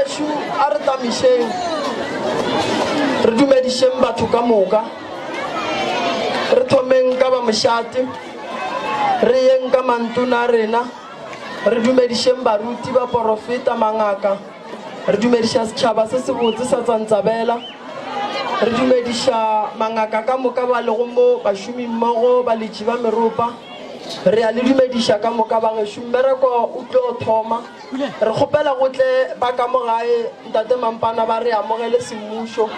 Bagešo a re tamišeng re dumedišeng batho ka moka. Re thomeng ka ba mošate, re yeng ka mantona a rena, re dumedišeng baruti, baporofeta, mangaka, re dumediša setšhaba se sebotse sa Tsantsabela, re dumediša mangaka ka moka ba lego mo, bašomimmogo, baletši ba meropa. Re a le dumediša ka moka bagešo, mmereko o tlo thoma. Re kgopela go tle ba ka mo gae, Ntate Mampana, ba re amogele semmušo,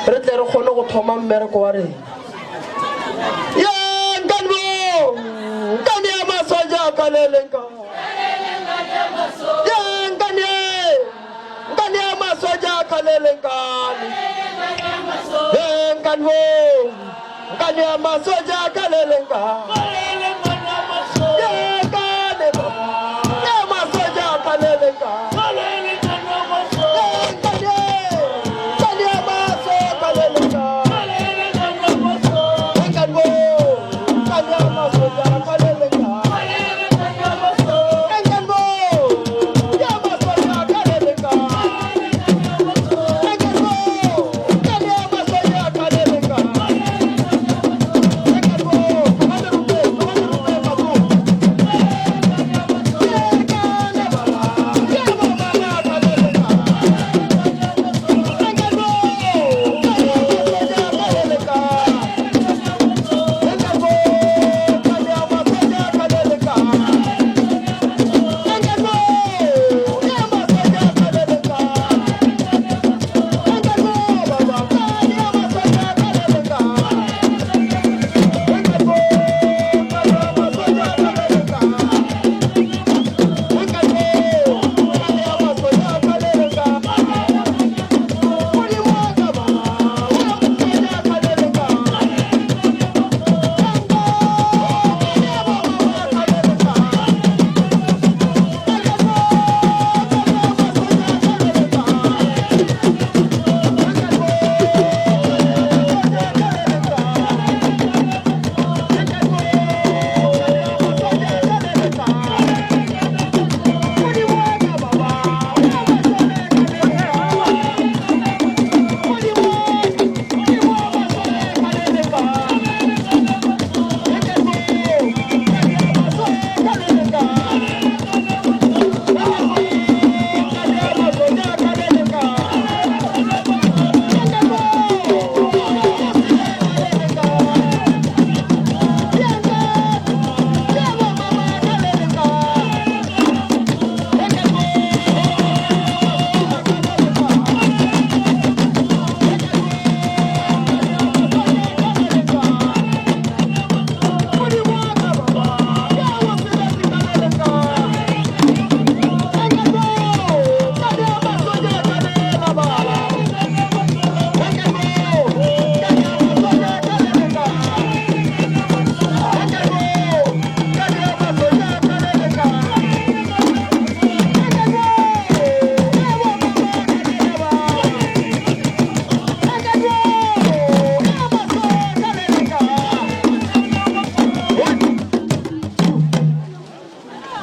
re tle re kgone go thoma mmereko wa rena. Ye nkane bo, nkane ya masoja ka le le nka. Ye nkane, nkane ya masoja ka le le nkane. Ye nkane bo, nkane ya masoja ka le le nkane. Ye nkane bo, ya masoja ka le le nkane. Ye nkane, nkane ya masoja ka le le nkane. Ye nkane bo, nkane ya masoja ka le le nkane. Ye nkane bo, ya masoja ka le le nkane. Ye nkane bo, nkane ya masoja ka le le nkane. Ye nkane bo, ba merope, ba merope batho. Ye nkane ba, ya bo mama ka le le nkane. Ye nkane bo, nkane ya masoja ka le le nkane. Ye nkane bo, nkane ya masoja ka le le nkane. Ye nkane bo, ya masoja ka le le nkane. Ye nkane bo, baba, nkane ya masoja ka le le nkane. Ye nkane bo, nkane ya masoja ka le le nkane. Ye nkane bo, nkane ya masoja ka le le nkane. Modimo wa ka ba, wa masoja ka le le nkane.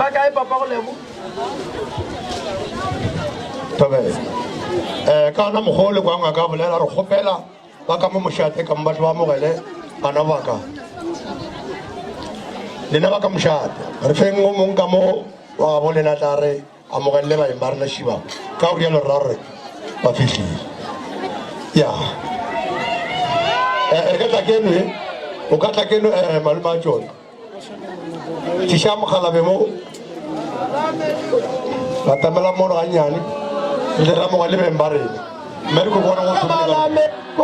Ba kae papa go lebo? Thobela. Eh ka ona mokgwa o le kwang a ka bolela re kgopela ba ka mo mošate ka mo batho ba amogele bana ba ka. Lena ba ka mošate re feng o mong ka mo wa gabo lena tla re amogelele baeng ba rena šiba ka go rialo rra gore ba fihlile. Ya. Eh re ka tla keno e o ka tla keno eh malome a tšona. Tliša mokgalabe mo. Batamela mono gannyane. Re tle re amogele beng ba rena. Mme re ko bona go thomile ka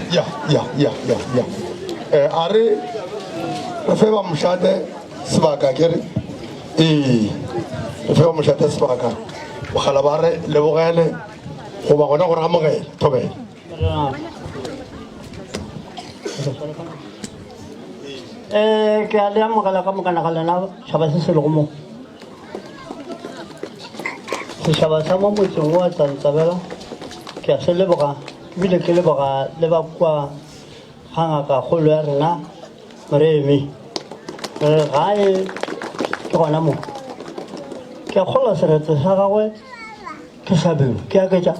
Ya, ya, ya, ya, ya. Eh, a re re fe ba mošate sebaka ke re ee re fe ba mošate sebaka mogala ba re lebogele goba gona gore amogele thobela. Eh, ke a le amogela ka mokana ga lena tšhaba se se lego mo setšhaba sa mo motseng wa Tsantsabela ke a se leboga ebile ke leboga le ba kua ga ngaka kgolo ya rena Moremi re gae ke gona mo ke a kgolwa seretse sa gagwe ke hlabelo ke aketša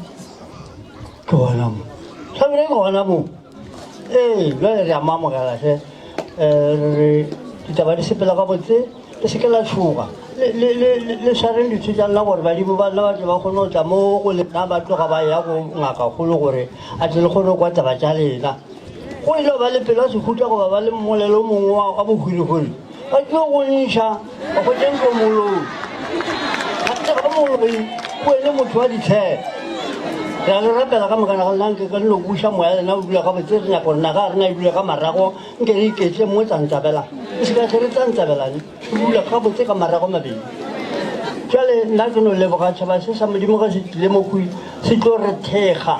ke gona mo hlabelo ke gona mo ee jale re a mo amogela hle um re ditaba di sepela gabotse le seke la tšhoga le swareng ditho tša lena gore badimo ba lena ba tle ba kgone go tla mo go lena ba tloga ba ya go ngakakgolo gore a tle le kgone go kwa taba tša lena go ile ba le pelo ya sehuta goba ba le mmolelo mongwe wa bohwirihwiri ba tlo go ntšha ba hwetše ntlo moloi gape ga moloi o ene motho wa ditshele re a le rapela ka mokana ga lena nke ka dilo buša moya lena o dula gabotse re nyaka gore naga rena e dule ka marago nke re iketle mo tsantsabela e se ka tle re tsantsabelane o dula gabotse ka marago mabedi jale nna ke no leboga tšhaba se sa modimo ge se tlile mokhui se tlo re thekga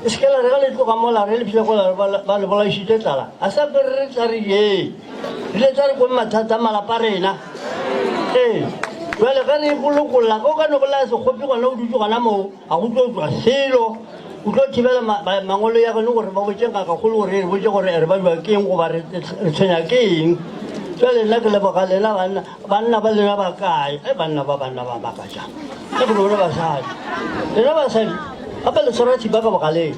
E se ke la re ge le tloga mola re le fihla kola ba le bolaišitše tlala. A sa kwe re tla re ye. Re ile tla re kweng mathata a malapa a rena. Ee, bjale ge re ipolokolla, ge o ka no bolaya sekgopi gona o dutše gona moo, ga go tlo tšwa selo. O tlo thibela mangolo ya geno gore ba botše ngakakgolo gore e re botše gore re bajwa ke eng goba re tshwenya ke eng. Bjale nna ke leboga lena banna, banna ba lena ba kae? E banna ba banna ba makatša. Ke go lona basadi. Lena basadi, gape le tshwara thipa ka bogaleng.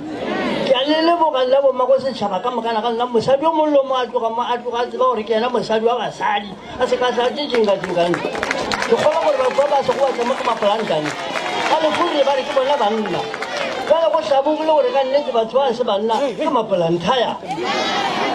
Ke a le leboga nna bommago setšhaba ka mokana ga lena. Mosadi yo mongwe le yo mongwe a tloga mo a tloga a tseba gore ke yena mosadi wa basadi, a se ka tla tše tšingatšingane. Ke kgolwa gore batho ba ba sego ba tla mo ke mapolantane. Ba le furile ba re ke bona banna. Bjale go hlabogile gore ka nnete batho ba se banna ke mapolanthaya.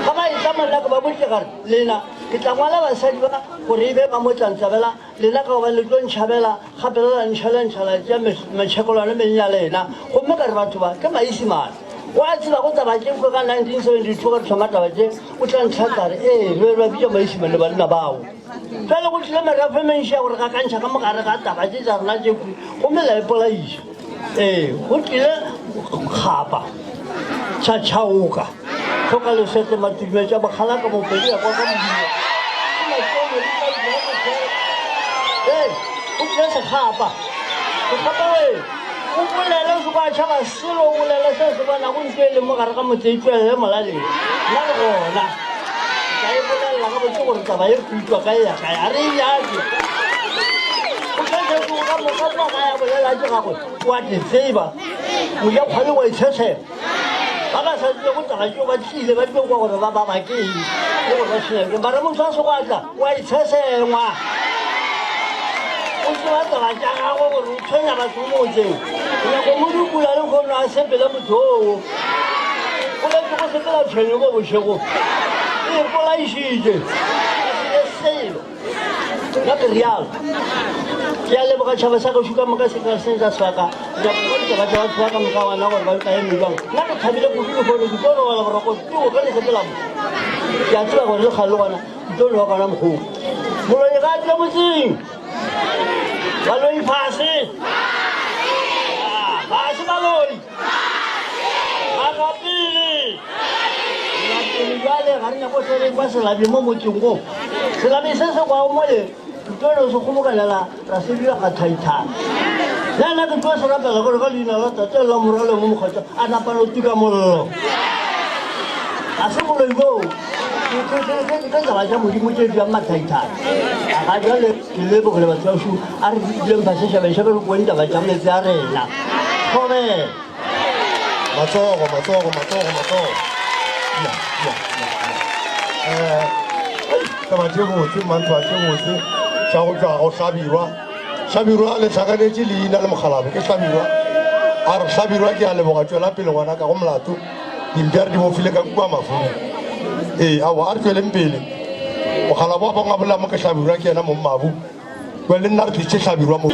Ga ba etla monna ke ba botše ka re, lena ke tla ngwala basadi ba gore e be ba mo tlantsabela Lena ka gobane le tlo ntšhabela gape le la ntšhalantšha la tšea metšhekolwane meng ya lena. Gomme ka re batho ba ke Maisimane. Wa tseba go taba tše ka 1972 ge re thoma taba tše o tla ntlhatla re ee re ba bitša Maisimane banna bao. Bjale go tlile merafo e mentši ya gore gakantšha ka mogare ga taba tše tša rena tše kwi gomme la ipolaiša. Ee go tlile kgapa tšhatšhaoka hloka leswete matume tša bokgalaka mopedi ya kwa ka modimo. Ee o tlile sekgapa sekgapa we o bolele o se kwa tšhaba selo o bolele se se bonago ntlo e leng mo gare ga motse e tšwelele molaleng nna le gona ka e bolelela gabotse gore taba e kutlwa kae ya kae a re e nyake o tla ka moka kwa gae a bolela ke gagwe o a te tseba moja kgwale wa itshesela ba ba sa tsebe go taba tšeo ba tlile ba tlo kwa gore ba ba ba ke eng le gore ba tshwenya ke mara motho a se go atla wa itshesengwa o tseba taba tša gagwe gore o tshwenya batho mo motseng nyako mo dukula le kgono a sepele motho oo o letse go sepela tshwenyo mo bošego e polaišitše a se selo Nna ke realo. Ke a leboga tšhaba sa gešo ka moka se ka se ka sebaka ditaba tša batho ba ka moka gona gore ba ka eme jwang. Nna ke thabile kudu lehono ke tlo robala boroko too ge le sepela mo. Ke a tseba gore le kgale le gona ke tlo loba gona mokgoo. Moloi ga a dula motseng. Baloi fase. Fase baloi. Ga pele. La pele bjale ga re nyako hle re kwa selabi mo motseng wo. Selabi se se kwago mole ke tlo no se kgobokelela ra se dira ga thaithai. Le nna ke tlo se rapela gore ka leina la Tate le la Morwa le mo Mokgethwa a napa no tuka mollo. Ga se boloi boo. Ke taba tša Modimo tše bjang mathaithai. A ga bjale ke lebogile batho ba šu a re dileng fase šabeng šabe re kweng taba tša metse ya rena. Thobela. Matsogo, matsogo, matsogo, matsogo. Ya, ya, ya, ya. Eh, taba tše botse, mantwa tše botse tša go tšwa go Hlabirwa. Hlabirwa le hlakanetše leina le mokgalabje ke Hlabirwa. A re Hlabirwa ke a leboga tšwela pele ngwana ka go molato. Dimpša re di bofile ka kua mafung. Ee, aowa a re tšweleng pele. Mokgalabje wa bangwe a bolela mo ke Hlabirwa ke yena mong mabu. Bjale le nna re tlišitše Hlabirwa mo.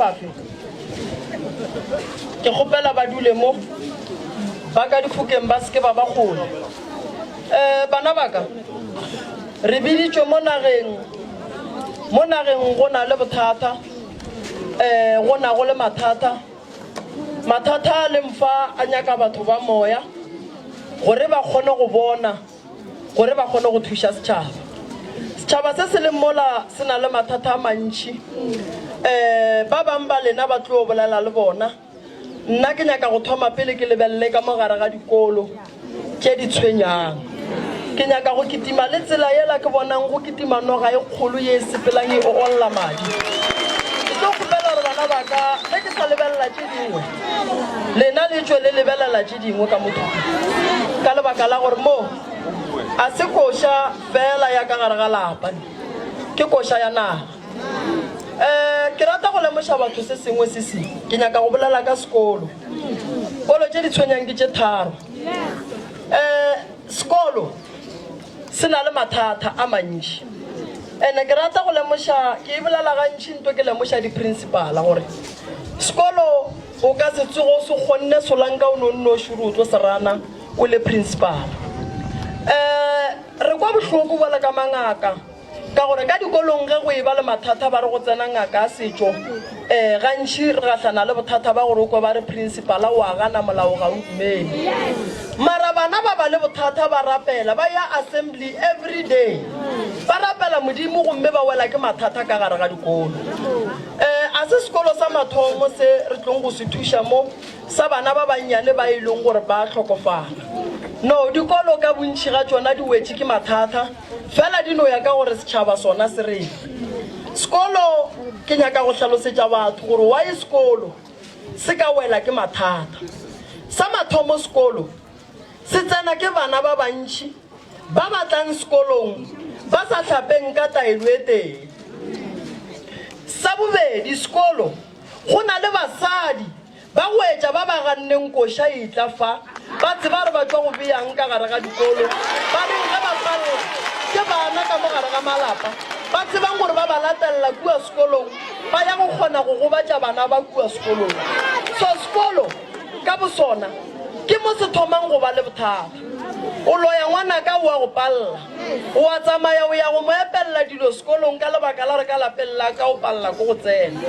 bafe? Ke kgopela ba dule mo, ba ka difokeng ba se ke ba ba kgole. Um bana ba ka, re biditšwe mo nageng, mo nageng go na le bothata, um go na go le mathata. Mathata a leng fa a nyaka batho ba moya gore ba kgone go bona, gore ba kgone go thuša setšhaba. Setšhaba se se leng mola se na le mathata a mantši. Um ba bang ba lena ba tlo bolela le bona. Nna ke nyaka go thoma pele ke lebelele ka mo gare ga dikolo tše di tshwenyang. Ke nyaka go kitima le tsela yela ke bonang go kitima noga e kgolo ye e sepelang e ogolla madi. Ke tlo kgopela gore bana ba ka ge ke sa lebelela tše dingwe, lena le tšwe le lebelela tše dingwe ka mo thoko. Ka lebaka la gore mo a se koša fela ya ka gare ga lapa, ke koša ya naga. Um ke rata go lemoša batho se sengwe se se ke nyaka go bolela ka sekolo. Kolo tše di tshwenyang ke tše tharo. Um sekolo se na le mathata a mantši. Ene ke rata go lemoša, ke e bolela gantši nto ke lemoša di-principala gore sekolo o ka se tsoge o se kgonne solanka o no nnoši gore o tlo se rana o le principala. Um re kwa bohloko bjalo ka mangaka Ka gore ka dikolong ge go eba le mathata ba re go tsena ngaka ya setšo, um gantši re gahlana le bothata ba gore o kwe ba re principala o a gana molao ga o dumele. Mara bana ba ba le bothata ba rapela, ba ya assembly every day ba rapela Modimo gomme ba wela ke mathata ka gare ga dikolo. Um a se sekolo sa mathomo se re tlong go se thuša mo sa bana ba bannyane ba e leng gore ba hlokofala. No, dikolo ka bontši ga tšona di wetše ke mathata. Fela di no ya ka gore setšhaba sona se reng. Sekolo, ke nyaka go hlalosetša batho gore why sekolo se ka wela ke mathata. Sa mathomo sekolo se tsena ke bana ba bantši ba ba tlang sekolong ba sa hlapeng ka taelo e tee. Sa bobedi sekolo go na le basadi Ba goetša ba ba ganneng koša e etla fa, ba tseba re ba tšwa go beang ka gare ga dikolo, ba reng ge ba palela ke bana ka mo gare ga malapa, ba tsebang gore ba ba latelela kua sekolong, ba ya go kgona go gobatša bana ba kua sekolong. So sekolo ka bosona ke mo se thomang go ba le bothata. O loya ngwanaka o a go palela. O a tsamaya o ya go mo epelela dilo sekolong ka lebaka la gore ka lapeng la ka o palela ko go tsena.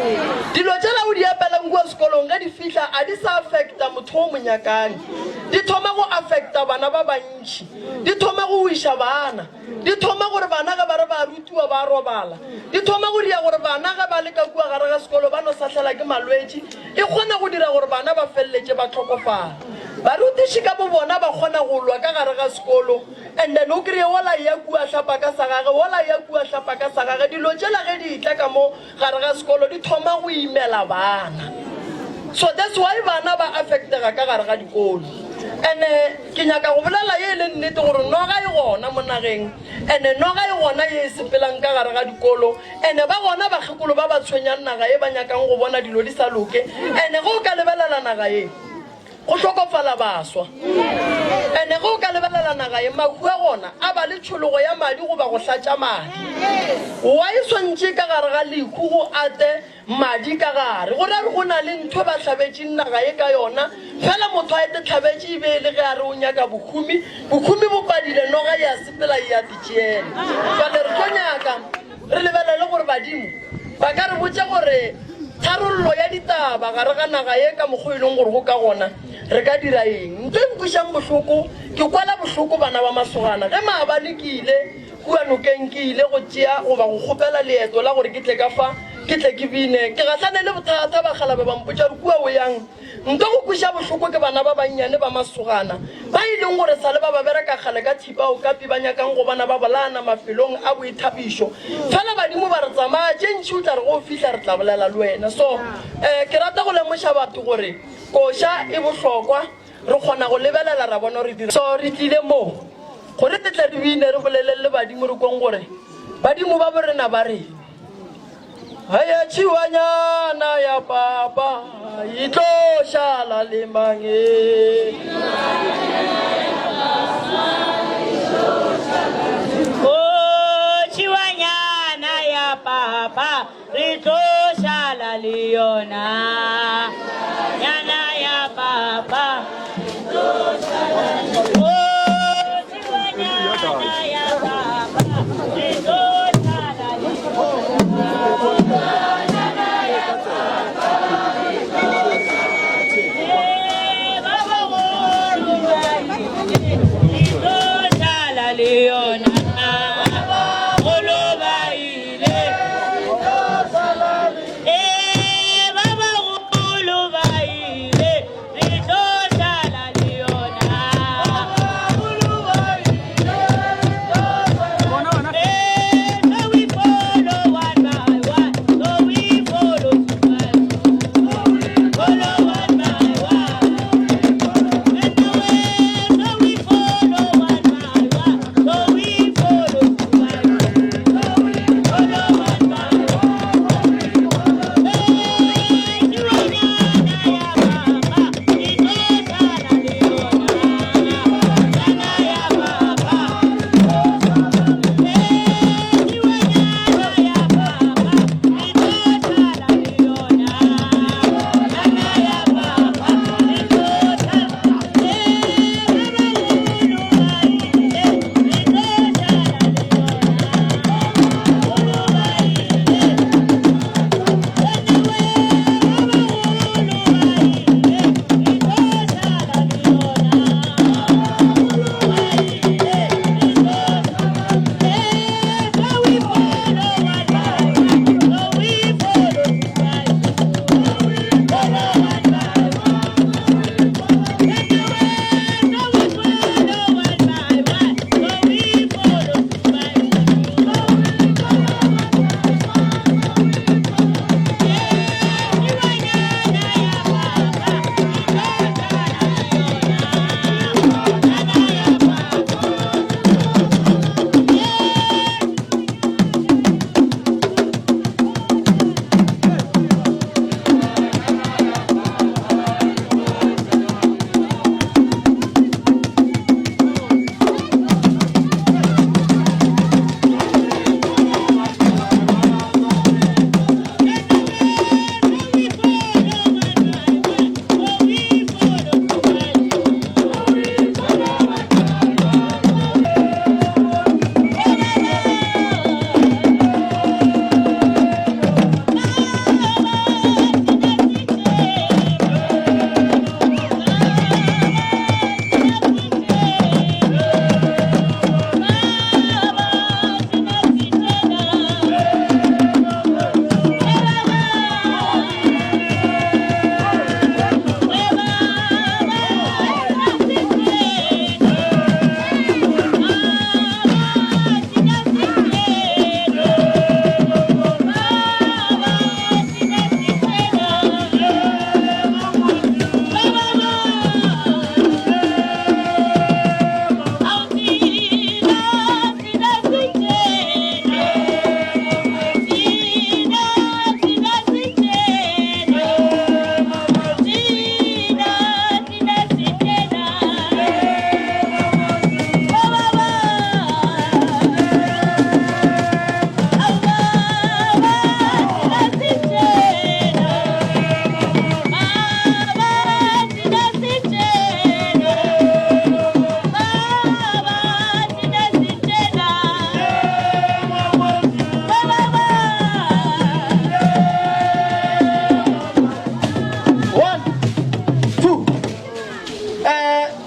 Dilo tšela o di epelang kua sekolong ge di fihla a di sa affecta motho o mo nyakang. Di thoma go affecta bana ba bantši. Di thoma go wiša bana. Di thoma gore bana ge ba re ba rutiwa ba robala. Di thoma go dira gore bana ge ba le ka kua gare ga sekolo ba no sahlela ke malwetši. E kgona go dira gore bana ba feleletše ba hlokofala. Barutiši ka bobona ba kgona go lwa ka gare ga sekolo. And then o kry-e wola eya kua hlapa ka sa gage, wola eya kua hlapa ka sa gage. Dilo tšela ge di etla ka mo gare ga sekolo di thoma go imela bana. So that's why bana ba affectega ka gare ga dikolo. And ke nyaka go bolela ye e le nnete gore noga e gona mo nageng, and noga e gona ye e sepelang ka gare ga dikolo, and ba gona bakgekolo ba ba tshwenyang naga ye ba nyakang go bona dilo di sa loke. And ge o ka lebelela naga ye, Go hlokofala baswa. Ene ge o ka lebelela naga ye, mahu a gona a ba le tšhologo ya madi goba go hlatša madi. Wa e swantše ka gare ga lehu go ate madi ka gare. Go ra re go na le ntho ba hlabetšeng naga ye ka yona. Fela motho a ete hlabetše e be e le ge a re o nyaka bohumi. Bohumi bo padile, noga e a sepela e a titšeela. Jwale re tlo nyaka re lebelele gore badimo ba ka re botša gore tharollo ya ditaba gare ga naga ye ka mokgwa e leng gore go ka gona re ka dira eng. Ntho e nkwišang bohloko, ke kwela bohloko bana ba masogana. Ge maabane ke ile kua nokeng ke ile go tšea goba go kgopela leeto la gore ke tle ka fa ke tle ke bine, ke gahlane le bothata. Bakgalabje ba mpotša gore kua o yang. Nto go kweša bohloko ke bana ba bannyane ba masogana ba e leng gore sa le ba ba bereka kgale ka thipa okapi ba nyakang go bona ba bolayana mafelong a boithabišo. Fela badimo ba re tsamaya tše ntši o tla re ge o fihla re tla bolela le wena. So um ke rata go lemoša batho gore koša e bohlokwa, re kgona go lebelela ra bona gore dira. So re tlile mo gore re tle re bine re boleleng le badimo re kweng gore badimo ba borena ba reng. Haya tšhiwanyana ya papa e tlo šala le mang e? Oh, tšhiwanyana ya papa re tlo šala le yona.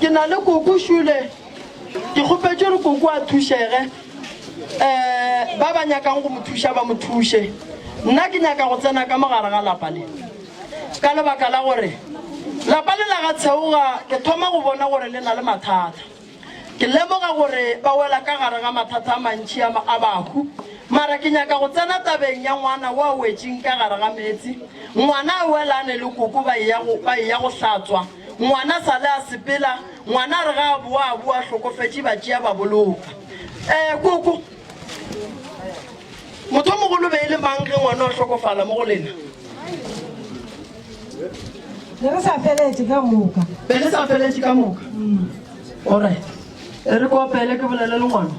Ke na le koko šule, ke kgopetše gore koko a thušege. Um ba ba nyakang go mo thuša ba mo thuše. Nna ke nyaka go tsena ka mo gare ga lapa le, ka lebaka la gore lapa le la ga Tsheoga ke thoma go bona gore le na le mathata. Ke lemoga gore ba wela ka gare ga mathata a mantši a, a bahu, mara ke nyaka go tsena tabeng ya ngwana wo a wetšeng ka gare ga meetse. Ngwana a wela a ne le koko ba eya go, ba eya go hlatswa. Ngwana sa le a sepela, ngwana a re ga a boa, a boa a hlokofetše, ba tšea ba boloka. Eh, koko, motho o mogolo be e le mang ge ngwana a hlokofala mo go lena? Be re sa feletše ka moka. Be le sa feletše ka moka? Alright. E re ke opele ke bolele le ngwana.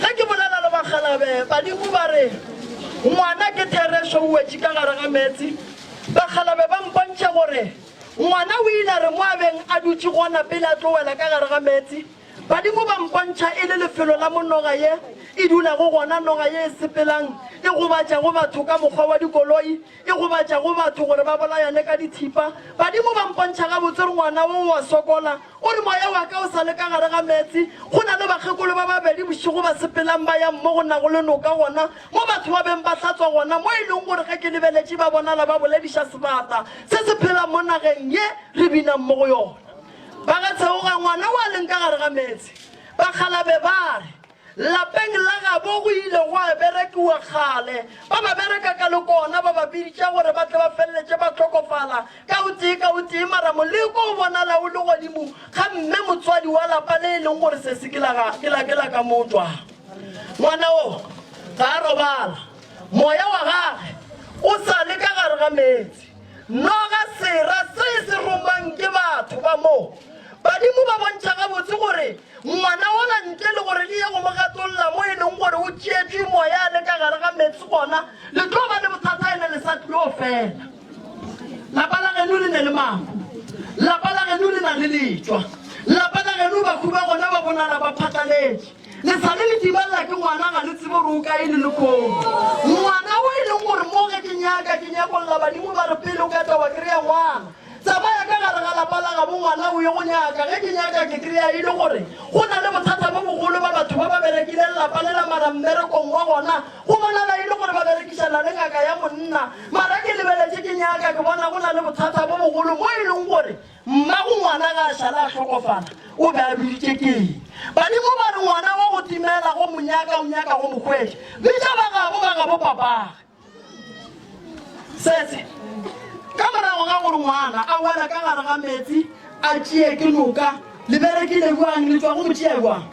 Ge ke bolela le bakgalabe, badimo ba re, Ngwana ke therešo o wetše ka gare ga meetse. Bakgalabe ba mpontšha gore ngwana o ile a re mo a beng a dutše gona pele a tlo wela ka gare ga meetse. Badimo ba mpontšha e le lefelo la mo noga ye e dulago gona, noga ye e sepelang e gobatšago batho ka mokgwa wa dikoloi, e gobatšago batho gore ba bolayane ka dithipa. Badimo ba mpontšha gabotse gore ngwana wo o a sokola. O re, Moya wa ka o sa le ka gare ga meetse. Go na le bakgekolo ba babedi bošego ba sepelang ba yang mo go nago le noka gona, mo batho ba beng ba hlatswa gona, mo e leng gore ge ke lebeletše ba bonala ba bolediša sebata se se phelang mo nageng ye re binang mo go yona. Ba ga Tsheoga, ngwana o a leng ka gare ga meetse. Bakgalabe ba re, Lapeng la gabo go ile gwa berekiwa kgale. Ba ba bereka ka lekona, ba ba biditša gore ba tle ba feleletše ba hlokofala ka o tee ka o tee. Mara moleko o bonala o le godimo ga mme motswadi wa lapa le e leng gore sesi ke la ga, ke la, ke la ka mo jwang. Ngwana wo ga a robala. Moya wa gage o sa le ka. ga meetse. Noga sera se e se romang ke batho ba mo. Badimo ba bontšha gabotse gore ngwana wola ntle le gore le ye go mo gatolla mo e leng gore o tšeetšwe moya a le ka gare ga meetse gona le tlo ba le bothata ene le sa tlilo fela. Lapa la geno le ne le mahu. Lapa la geno le na le letšwa. Lapa la geno bahu ba gona ba bonala ba phatlaletše. Le sa le le timelela ke ngwana ga le tsebe gore o kae le lekomo. Ngwana o e leng gore mo ge ke nyaka ke nyakolla badimo ba re pele o ka tla wa kry-a ngwana. Tsamaya ka gare ga lapa la gabo ngwana o ye go nyaka. Ge ke nyaka ke kry-a e le gore go na le bothata bo bogolo ba batho ba ba berekileng lapa lela mara mmerekong wa gona go bonala e le gore ba berekišana le ngaka ya monna. Mara ke lebeletše ke nyaka ke bona go na le bothata bo bogolo mo e leng gore Mmago ngwana ga a šale a hlokofala, o be a biditše ke eng? Badimo ba re ngwana wa go timela go mo nyaka o nyaka go mo hwetša. Bitša ba gabo ba gabo papage. Sese, ka morago ga gore ngwana a wela ka gare ga meetse a tšee ke noka, le berekile bjang? Le tšwa go mo tšea bjang?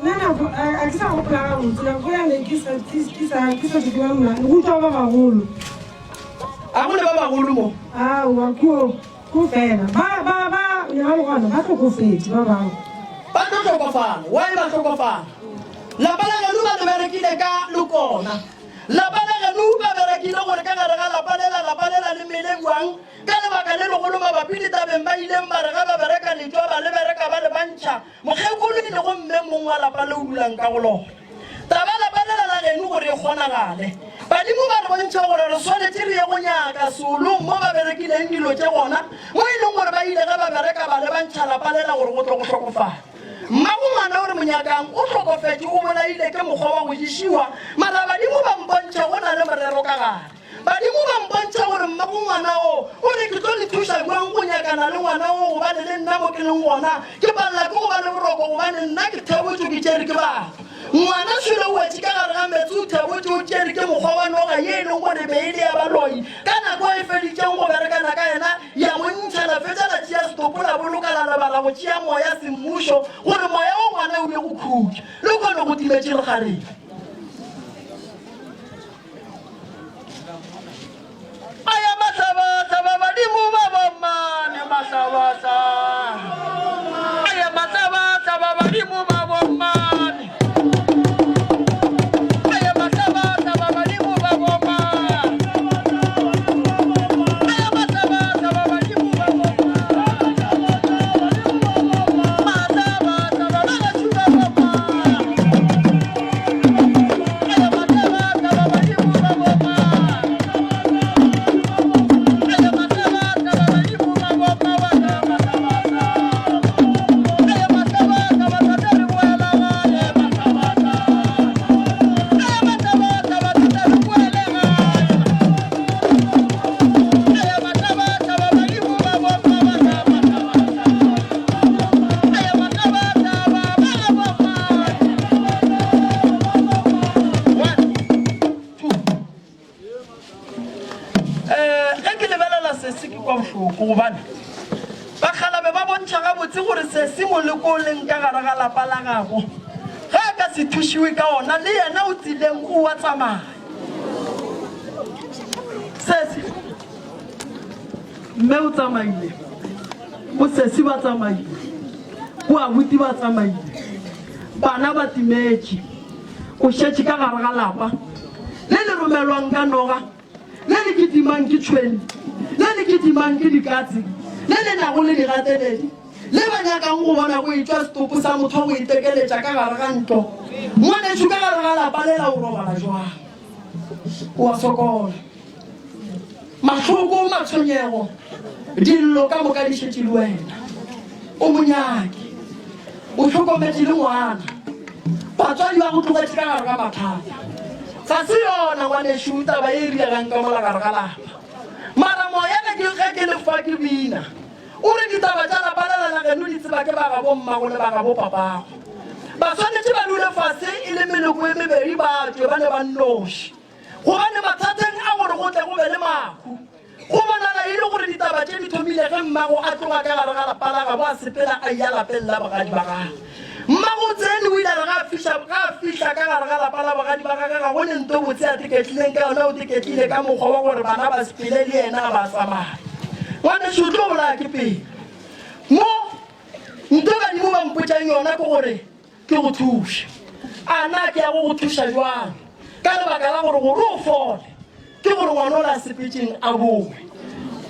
Nna nako a ke sa gopola gabotse, nako yane ke sa ke sa ke sa ke ba mna, go tšwa ba bagolo. A go ne ba bagolo mo? Aowa, ko ko fela. Ba ba ba ya le gona ba hlokofetše ba bangwe. Ba tlo hlokofala. Why ba hlokofala? Lapa la geno ba le berekile ka lokona. Lapa la geno ba berekile gore ka gare ga lapa lela lapa lela le mele bjang ka lebaka le legolo mabapi le tabeng ba ileng ba re ga ba bereka letšwa ba le bereka ba le bantšha mokgekolo e lego mme mong wa lapa le o dulang ka go lona. Taba lapa lela la geno gore e kgonagale. Badimo ba re bontšha gore re swanetše re ye go nyaka seolong mo ba berekileng dilo tše gona, mo e leng gore ba ile ge ba bereka ba lebantšha lapa lela gore go tlo go hlokofala. Mmago ngwana o re mo nyakang o hlokofetše o bolaile ke mokgwa wa go ješiwa, mara badimo ba mpontšha go na le morero ka gare. Badimo ba mpontšha gore mmago ngwana wo o re ke tlo le thuša bjang go nyakana le ngwana wo gobane le nna mo ke leng gona ke palela ke go ba le boroko gobane nna ke thebotšwe ke tšere ke batho. Ngwana šole o wetše ka gare ga meetse o thebotšwe o tšere ke mokgwa wa noga ye e leng gore be e le ya baloi ka nako e feditšeng go berekana ka yena ya mo ntšha la fetša la tšea setopo la boloka la lebala go tšea moya semmušo gore moya wa ngwana o ye go khutša le kgone go timetše lekgarebe. Aya mahlaba-hlaba badimo ba bomane mahlaba-hlaba Aya mahlaba-hlaba badimo ba bomane Aya mahlaba-hlaba badimo ba bomane Aya mahlaba-hlaba badimo ba bomane Mahlaba-hlaba ba gašu ba bomane Ge ke lebelela sesi ke kwa bohloko gobane bakgalabe ba bontšha gabotse gore sesi moleko o leng ka gare ga lapa la gago ge a ka se thušiwe ka ona le yena o tseleng o wa tsamaya. Sesi mme o tsamaile, bosesi ba tsamaile, boabuti ba tsamaile, bana ba timetše. O šetše ka gare ga lapa le le romelwang ka noga, le le kitimang ke tšhwene, le le kitimang ke dikatse, le le nago le digateledi, le ba nyakang go bona go etšwa setopo sa motho go itekeletša ka gare ga ntlo. Ngwanešu, ka gare ga lapa lela o robala jwang? O a sokola. Mahloko, matshwenyego, dillo ka moka di šetše le wena. O monyaki, o hlokometše le ngwana. Batswadi ba go tlogetše ka gare ga mathata. Ga se yona ngwanešu taba ye e diregang ka mola gare ga lapa. Mara moya ge ke ge ke le fa ke bina, o re ditaba tša lapa lela la geno di tseba ke ba gabo mmago le ba gabo papago. Ba swanetše ba dule fase e le meloko e mebedi ba tšwe ba le ba nnoši. Gobane mathateng a gore go tle go be le mahu, go bonala e le gore ditaba tše di thomile ge mmago a tloga ka gare ga lapa la gabo a sepela a eya lapeng la bogadi ba gagwe. Mmago. Mmagotseni o ile a re ga a fihla, ga a fihla ka gare ga lapa la bogadi ba gagwe ga go le nto botse a teketlileng ka yona, o teketlile ka mokgwa wa gore bana ba sepele le yena ga ba tsamaya. Ngwanešu o tlo bolaya ke pelo. Mo nto badimo ba mpotšang yona ke gore ke go thuše. A na ke ya go go thuša jwang? Ka lebaka la gore gore o fole ke gore ngwana o la sepetšeng a bowe.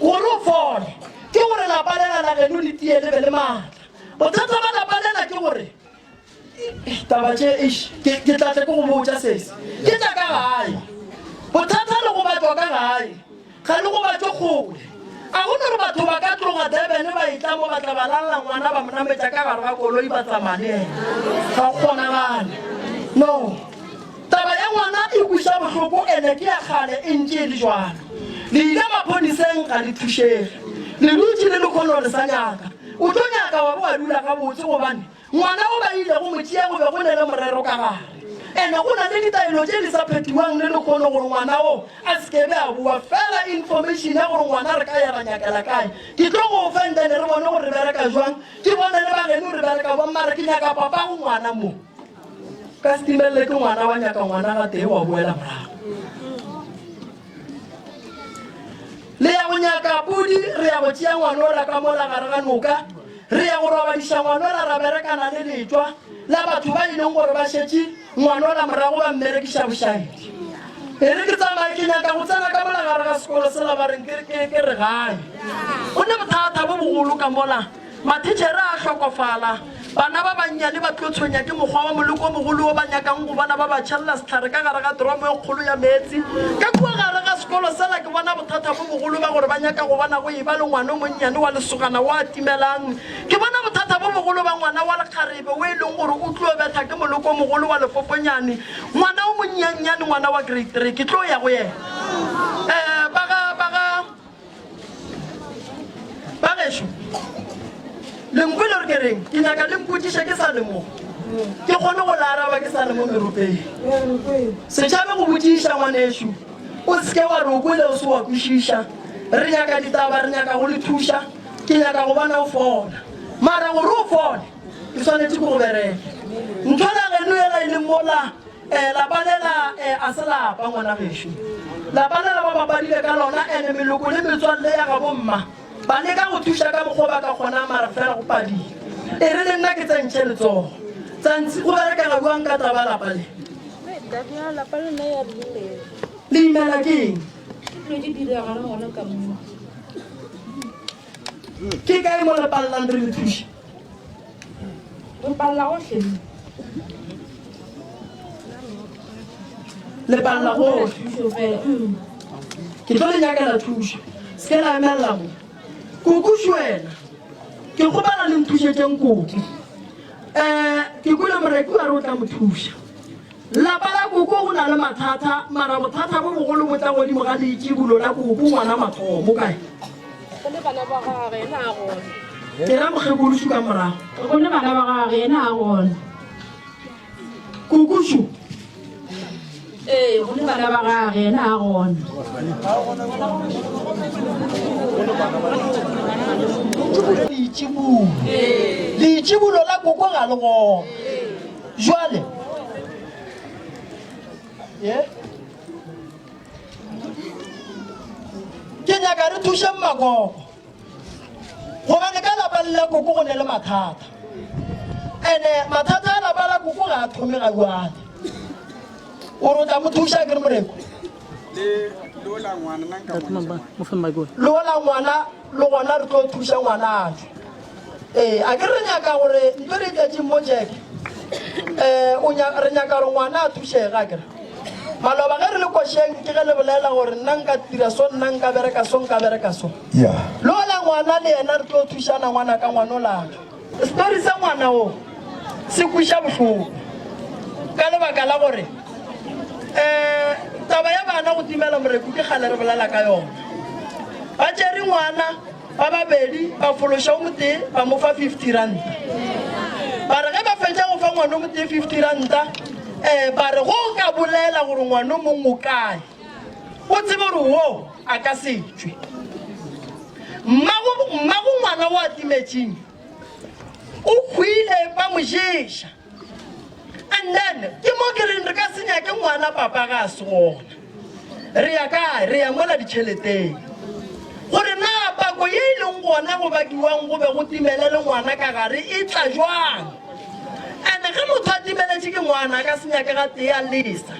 Gore o fole ke gore lapa lela la geno le tie le be le maatla. Bothata ba lapa lela ke gore taba tše eish ke ke tla tle ke go botša sesi. Ke tša ka gae. Bothata le go batšwa ka gae ga le go batšwe kgole. A go no re batho ba ka tloga Durban ba etla mo ba tla ba lalla ngwana ba mo nametša ka gare ga koloi ba tsamaya le yena. Ga go kgonagale. No. Taba ya ngwana e kweša bohloko ene ke ya kgale e ntše e le jwalo. Le ile maphoniseng ga le thušege. Le dutše le lekhono le sa nyaka. O tlo nyaka wa bo wa dula gabotse gobane ngwana o ba ilego mo tšea go be go ne le morero ka gare. Ene go na le ditaelo tše di sa phethiwang le lekhono gore ngwana o a se ke be a boa. Fela information ya gore ngwana re ka ya ra nyakela kae ke tlo go fa and then re bone gore re bereka jwang. Ke bone le ba geno re bereka bjang mara ke nyaka papago ngwana mo. Ka se timelele ke ngwana wa nyaka ngwana gatee wa boela morago. Le ya go nyaka pudi, re ya go tšea ngwanola ka mola gare ga noka, re ya go robadiša ngwanola ra berekana le letšwa la batho ba e leng gore ba šetše ngwanola morago ba mmerekiša bošaedi. E re ke tsamaye ke nyaka go tsena ka mola gare ga sekolo sela ba reng ke, ke, ke re gae. Go ne bothata bo bogolo ka mola. Mathitšhere a hlokofala, bana ba bannyane ba tlo tshwenya ke mokgwa wa moleko o mogolo wo ba nyakang go bona ba ba tšhelela sehlare ka gare ga dromo e kgolo ya meetse. Ka kua gare ga sekolo sela ke bona bothata bo bogolo ba gore ba nyaka go bona go eba le ngwana o monnyane wa lesogana wo a timelang. Ke bona bothata bo bogolo ba ngwana wa lekgarebe wo e leng gore o tlo betha ke moleko o mogolo wa lefofonyane. Ngwana o monnyannyane, ngwana wa grade three, ke tlo ya go yena. Um ba ga, ba ga. Ba gešo, le nkwele gore ke reng? Ke nyaka le mpotšiše ke sa le mo, ke kgone go le araba ke sa le mo meropeng. Se tšhabe go botšiša, ngwanešu. O se ke wa re o kwele o se wa kwešiša. Re nyaka ditaba, re nyaka go le thuša. Ke nyaka go bona o fola. Mara gore o fole, ke swanetše ke go bereke. Ntho la geno yela e leng mola Eh, lapa lela eh, a se lapa ngwana gešo. Lapa lela ba bapadile ka lona ene meloko le metswalle ya gabo mma ba leka go thuša ka mokgwa ba ka kgonang mara fela go padile. E re le nna ke tsentšhe letsogo. Tsantsi go berekega bjang ka taba lapa le? Lapa le nna ya re imela. Le imela ke eng? Ke dilo di diragalang gona ka mo. Ke kae mo le pallang re le thuše? Re palela gohle. Le palela gohle. Ke tlo le nyakela thušo. Se ke la emelela mo. Kukušu wena. Ke kgopela le nthušetšeng koko. Um ke kwele moreki wa re o tla mo thuša. Lapa la koko go na le mathata, mara bothata bo bogolo bo tla godimo ga leitšibulo la koko ngwana mathomo kae? Go le bana ba gagwe yena a gona. Ke ra mokgekološu ka morago. Go le bana ba gagwe yena a gona. Kokošu. Ee, go le bana ba gagwe yena a gona. Leitšibulo. Leitšibulo la koko ga le gona. Jwale ye ke nyaka re thuše mmakoko gobane ka lapa le la koko go ne le mathata ene mathata a lapa la koko ga a thome ga jwale o re o tla mo thuša ke re moreko le ola ngwana le gona re tlo thuša ngwana a tšwe Ee, a ke re nyaka gore ntlo re tletšeng mo Jack. Eh, o nya, re nyaka gore ngwana a thušege a kere. Maloba ge re le košeng ke ge le bolela gore nna nka dira so, nna nka bereka so, nka bereka so. Yeah. Le ola ngwana le yena re tlo thušana ngwana ka ngwana o latswa. Story sa ngwana o se kweša bohloko ka lebaka la gore eh taba ya bana go timela moreku ke kgale re bolela ka yona. Ba tšere ngwana Ba babedi ba fološa o motee ba mo fa 50 ranta. Ba re ge ba fetša go fa ngwana o motee 50 ranta, um ba re go o ka bolela gore ngwana o mongwe o kae, o tsebe gore wo a ka se tšwe. Mmago mmago ngwana o a timetšeng o hwile ba mo ješa. And then ke mo ke reng re ka se nyake ngwana papa ga a se gona. Re ya kae? Re ya mola ditšheleteng. Gore na pako ye e leng gona go bakiwang go be go timele le ngwana ka gare e tla jwang? And ge motho a timeletše ke ngwana a ka se nyake ga tee a lesa.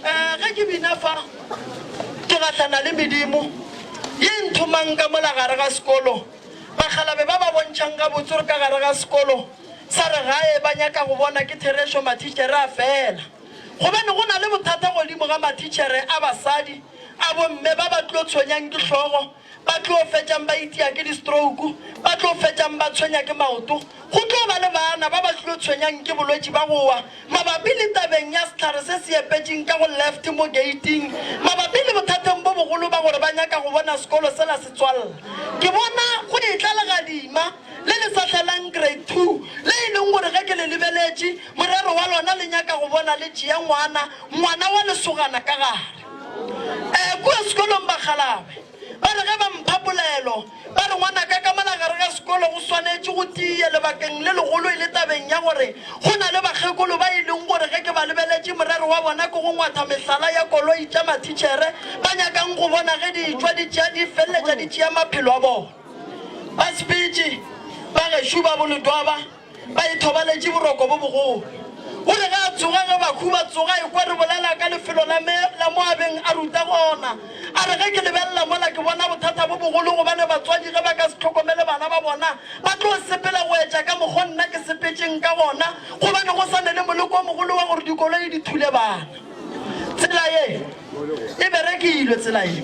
Eh, ge ke bina fa ke gahlana le medimo ye nthomang ka mola gare ga sekolo bakgalabe ba ba bontšhang gabotse gore ka gare ga sekolo sa re gae ba nyaka go bona ke therešo mathitšhere a fela gobane go na le bothata godimo ga mathitšhere a basadi a bomme ba ba tlo tshwenyang ke hlogo Ba tlo fetšang ba itia ke di-stroke, ba tlo fetšang ba tshwenya ke maoto. Go tlo ba le baana ba ba tlo tshwenyang ke bolwetši ba go wa. Mabapi le tabeng ya sehlare se se epetšeng ka go left mo gate-ing, mabapi le bothateng bo bogolo ba gore ba nyaka go bona sekolo sela se tswalla. Ke bona go etla legadima le le sa hlelang grade 2 le e leng gore ge ke le lebeletše morero wa lona le nyaka go bona le tšea ngwana, ngwana wa lesogana ka gare. Kua sekolong bakgalabe ba re ge ba mpha polelo ba re ngwanaka ka mola gare ga sekolo. dikolo go swanetše go tia lebakeng le legolo e le tabeng ya gore go na le bakgekolo ba e leng gore ge ke ba lebeletše morero wa bona ke go ngwatha mehlala ya koloi tša mathitšhere ba nyakang go bona ge di etšwa di tšea di feleletša di tšea maphelo a bona. Ba sepetše ba gešo ba boLedwaba ba ithobaletše boroko bo bogolo. O re ge a tsoga ge bakhu ba tsoga ekwa re bolela ka lefelo la me la mo a beng a ruta gona. A re ge ke lebelela mola ke bona bothata bo bogolo gobane batswadi ge ba ka se hlokomele bana ba bona ba tlo sepela go etša ka mokgo nna ke sepetšeng ka gona gobane go sa ne le moleko o mogolo wa gore dikoloi di thule bana. Tsela ye e berekilwe, tsela ye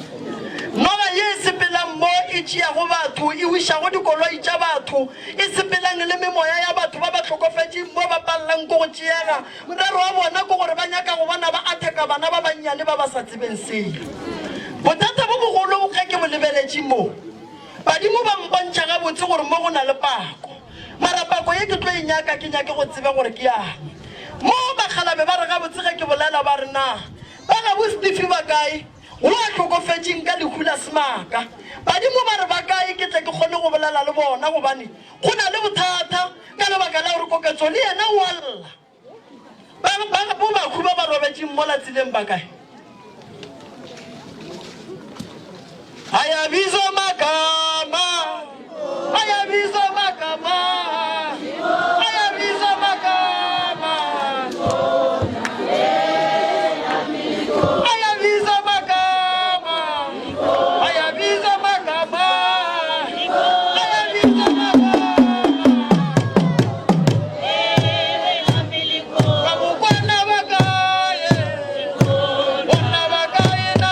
noga ye e sepelang mo e tšeago batho e wišago dikoloi tša batho e sepelang le memoya ya batho ba ba hlokofetšeng mo ba palelang ke go tšeega. Morero wa bona ke gore ba nyaka go bona ba atheka bana ba bannyane ba ba sa tsebeng selo. Bothata bo bogolo ge ke bo lebeletše mo, badimo ba mpontšha gabotse gore mo go na le pako. Mara pako ye ke tlo e nyaka ke nyake go tseba gore ke yang. Mo bakgalabe ba re gabotse ge ke bolela ba re na Ba gabo Steve ba kae? Wo a hlokofetšeng ka lehu la semaka. Badimo ba re ba kae ke tle ke kgone go bolela le bona gobane go na le bothata ka lebaka la gore Koketso le yena o a lla. Ba, ba gabo bakhu ba ba robetšeng mola tseleng ba kae? Ayabizwa magama, ayabizwa magama, ayabizwa magama, ayabizwa magama, ayabizwa magama, ayabizwa magama. Babukwana ba kae? Bona ba kae na?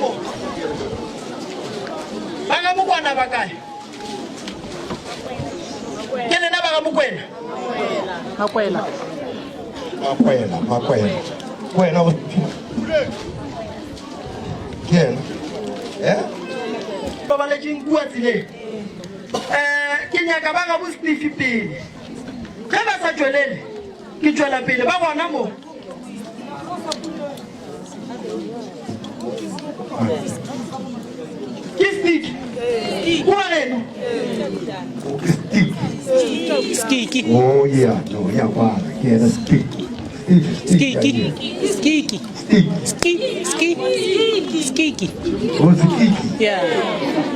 mo? Ba ga Mokwana ba kae? Ke lena ba ga Mokwena? Makwela. Makwela, Makwela. Kwena o Ke yena. Eh? Babaletšeng kua tseleng. Eh, ke nyaka ba ga bo Sniffy pele. Ge ba sa tšwelele, ke tšwela pele ba gona mo. Ke Sneak. Kua geno. Ke Stick. Skiki. Oh yeah, no, ya kwala. Ke yena Stick. Stick, Stick. Skiki. Skiki. Stick. Ski. Ski. Skiki. Oh, Skiki. Yeah.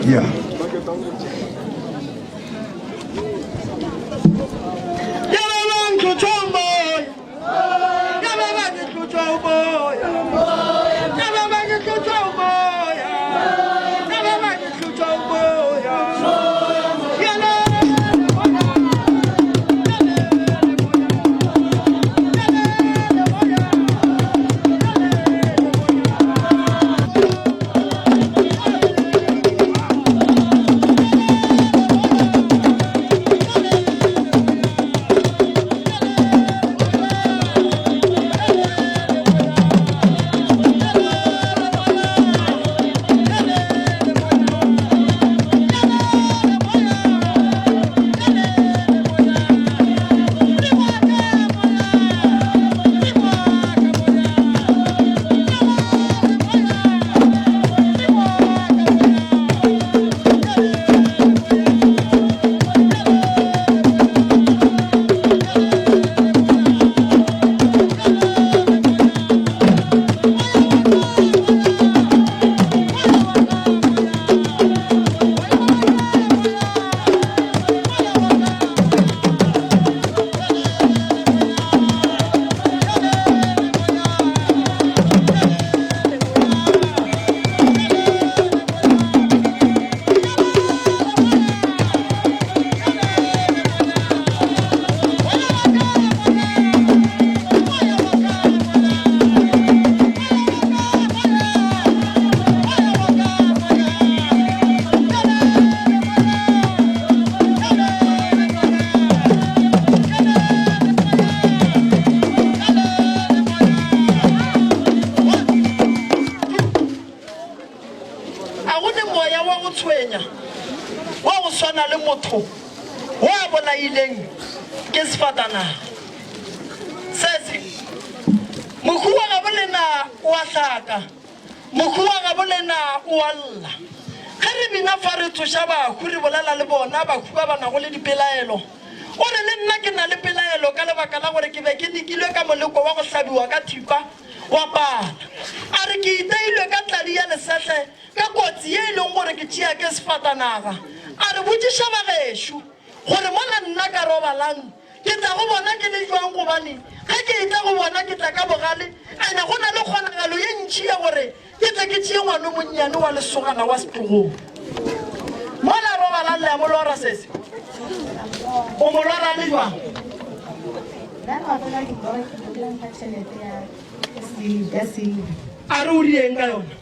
Yeah. Ya ba ba ntlotšwa moya. Ya ba ba ke tlotšwa moya. Ya ba ba ke tlotšwa moya. Ya ba ba ke tlotšwa moya. Ya le A go ne moya wa go tshwenya wa go swana le motho wo a bolaileng ke sefatanaga. Sese, mohu wa gabo lena o a hlaka, mohu wa gabo lena o a lla. Ge re bina fa re tsoša bahu re bolela le bona bahu ba ba nago le dipelaelo. O re le nna ke na le pelaelo ka lebaka la gore ke be ke lekilwe ka moleko wa go hlabiwa ka thipa wa pala. A re ke iteilwe ka tladi ya lesehle ka kotsi ye e leng gore ke tšea ke sefatanaga. A re botšiša bagešo gore mola nna ka robalang ke tla go bona ke le jwang gobane ge ke etla go bona ke tla ka bogale ene go na le kgonagalo ye ntši ya gore ke tle ke tšee ngwano monnyane wa lesogana wa setlogong. Mola robalang le a mo lora sese? O mo lora le jwang? A re o rieng ka yona?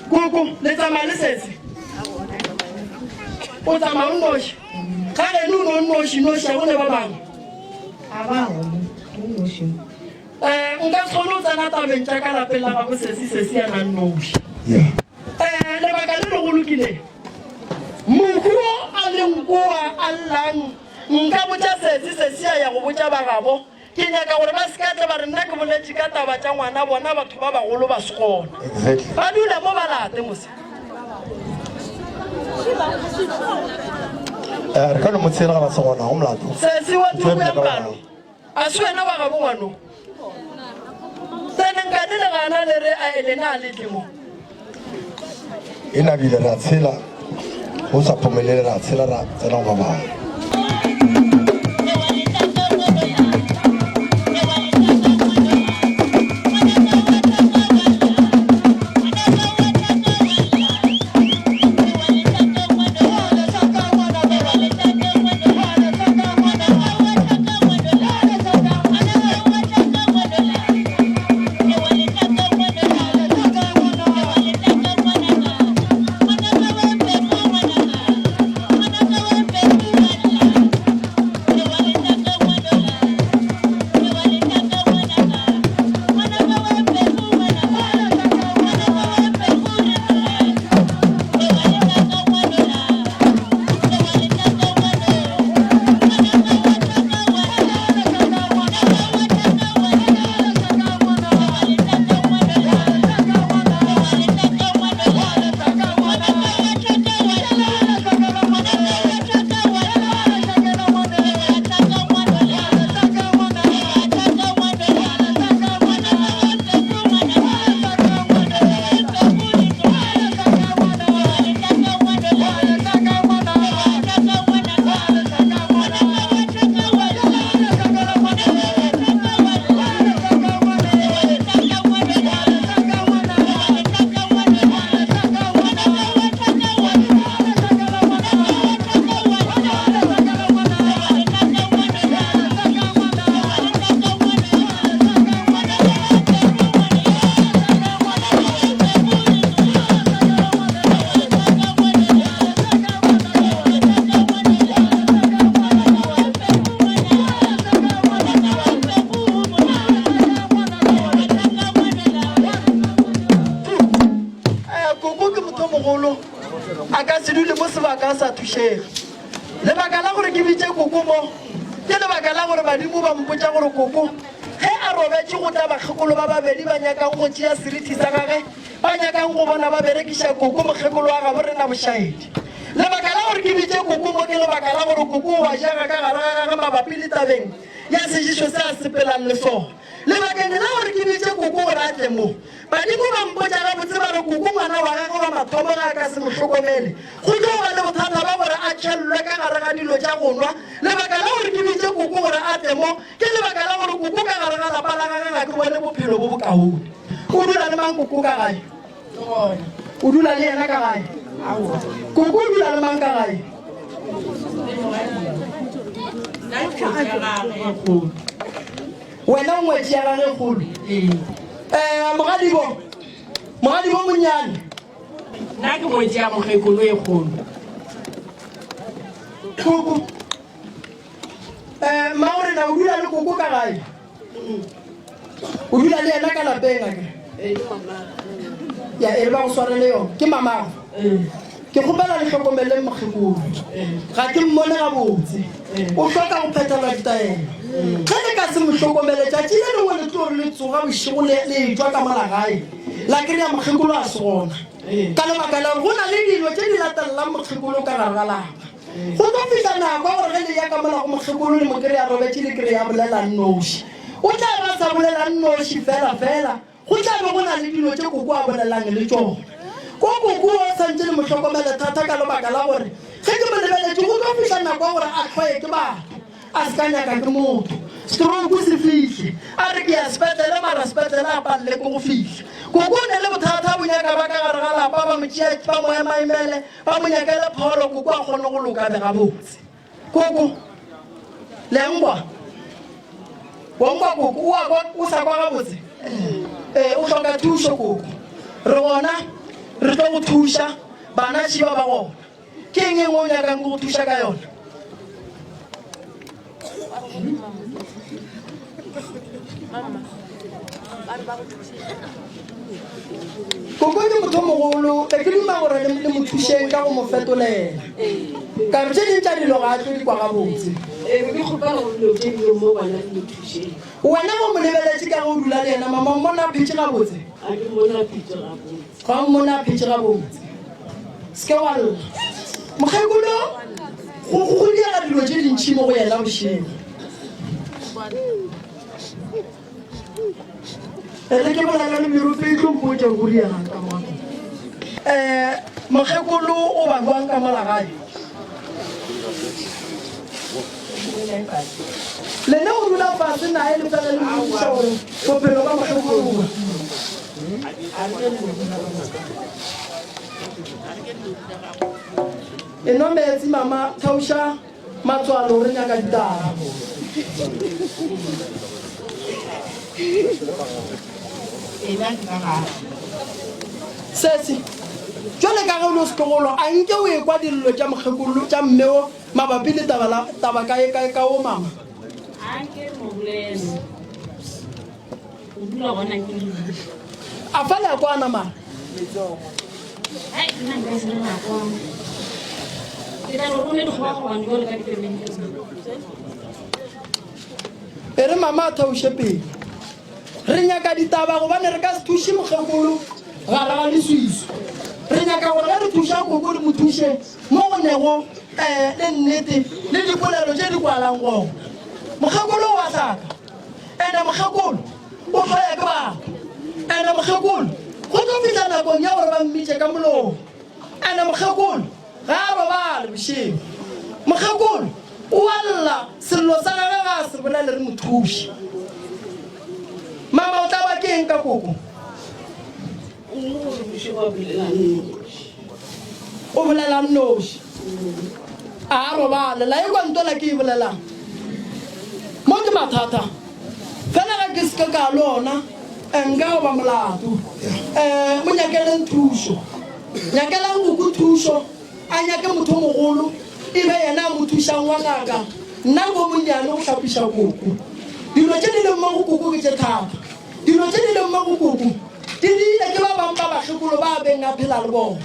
Koko, le tsamaya le sese? O tsamaya o nnoši? Ga geno o ne o nnoši noši, a go ne ba bangwe? Um nka se kgone go tsena tabeng tša ka lapeng la gabo sesi, sesi a na nnoši. Um lebaka le legolo ke le, mohu wo a leng kowa a llang, nka botša sesi, sesi a ya go botša ba gabo. Ke nyaka gore ba se ka tle ba re nna ke boletše ka taba tša ngwana bona batho ba bagolo ba se gona. Ba dula mo ba late mose. Eh, re ka no mo tshela ga ba se gona go molato. Sesi wa tuku ya mpalo. A se wena wa gabo ngwano. Tsene nkane le gana le re a elena a le tle mo. E nabile ra tshela go sa phomelele ra tshela ra tsena go ba bangwe. mogolo a ka se dule mo sebaka a sa thušege. Lebaka la gore ke bitše koko mo ke lebaka la gore badimo ba mpotša gore koko ge a robetše go tla bakgekolo ba babedi ba nyakang go tšea serithi sa gage ba nyakang go bona ba berekiša koko mokgekolo wa gabo rena Bošaedi. Lebaka la gore ke bitše koko mo ke lebaka la gore koko o a jega ka gare ga gage mabapi le tabeng ya sejišo se a sepelang le sona. Lebakeng la gore ke bitše koko gore a tle mo, Badimo ba mpotša gabotse ba re koko ngwana wa gagwe wa mathomo ge a ka se mo hlokomele, go tlo ba le bothata ba gore a tšhellwe ka gare ga dilo tša go nwa. Lebaka la gore ke bitše koko gore a tle mo, ke lebaka la gore koko ka gare ga lapa la gagwe ga ke bone bophelo bo bokaone. O dula le mang koko ka gae? O dula le yena ka gae? Koko o dula le mang ka gae? Wena o ngwetši ya gage kgolo. Ee. Mogadibo, mogadibo monnyane. Nna ke ngwetši ya mokgekolo e kgolo. Koko. Eh, mmago rena o dula le koko ka gae? O dula le yena ka lapeng a ke? Ya, e re ba go swarele yona. Ke mamago. Ke kgopela le hlokomeleng mokgekolo. Ga ke mmone gabotse. O hloka go phethelwa ditaelo. Ge le ka se mo hlokomele, tšatši le lengwe le tlo re le tsoga bošego le le etšwa ka mola gae, la kry-a mokgekolo a se gona. Ka lebaka la gore go na le dilo tše di latelelang mokgekolo ka gare ga lapa. Go tlo fihla nako ya gore ge le ya ka mola go mokgekolo le mo kry-a robetše le kry-a bolela nnoši. O tla ba a sa bolela nnoši fela fela. Go tla be go na le dilo tše koko a bolelang le tšona. Ko koko o santše le mo hlokomele thata ka lebaka la gore ge ke mo lebeletše go tlo fihla nako ya gore a hloye ke batho, a se ka nyaka ke motho. Stroke se fihle, a re ke ya sepetlele mara sepetlele a palele ke go fihla. Koko o ne le bothata bo nyaka ba ka gare ga lapa ba mo tšea ba mo emaemele ba mo nyakele pholo koko a kgone go loka be gabotse. Koko, le a nkwa? Wa nkwa koko? O a kwa o sa kwa gabotse? Ee, o hloka thušo koko. Re gona re tlo go thuša, bana šiba ba gona. Ke eng e nngwe o nyakang ke go thuša ka yona? Koko ke motho mogolo, be ke duma gore le mo thušeng ka go mo fetolela. Ka re tše ding tša dilo ga a tlo di kwa gabotse. Wena o mo lebeletše ka ge o dula le yena, mama, o mmona a phetše gabotse? Ga o mmone a phetše gabotse. Se ke wa lla. Mokgekolo, go go diega dilo tše dintši mo go yena bošego. E re ke bolela le merupe e tlo mpotša go diegang ka mo. Um mokgekolo o ba jwang ka mola gae? Lena o dula fase nae le fela le mmotšiša gore bophelo ba mokgekolo bo. Enwa meetse mama, theoša matswalo re nyaka ditaba. Sesi, jwale ka ge o le setlogolo, a nke o ekwa dillo tša mokgekolo tša mmeo mabapi le taba la taba ka ka ka o mama? A nke mo bolele. O dula gona ke le. A fa le a kwana mara? Ai, nna nka se re ra kwana. Ke tla re rome dikgogakgogano jwalo ka difemeng tse dingwe. E re mama a theoše pele. Re nyaka ditaba gobane re ka se thuše mokgekolo gare ga leswiswi. Re nyaka gore ge re thuša koko re mo thuše mo go nego um le nnete le dipolelo tše di kwalang gona. Mokgekolo o a hlaka. Ene mokgekolo o hloya ke batho. Ene mokgekolo go tlo fihla nakong ya gore ba mmitše ka molomo. Ene mokgekolo ga a robale bošego. Mokgekolo o a lla, sello sa gagwe ga a se bolele re mo thuše. Mama o tla ba ke eng ka koko? O bolela nnoši. A a robale. La ekwa ntola ke e bolelang? Mo ke mathata. Fela ge ke se ke ka le ona, nka goba molato. Um mo nyakeleng thušo. Nyakelang koko thušo, a nyake motho o mogolo, e be yena a mo thušang wa ngaka. Nna ko monnyane go hlapiša koko. Dilo tše di leng mo go koko ke tše thata. Dilo tše di leng mo go koko di diile ke ba bang ba bakgekolo ba a beng a phela le bona.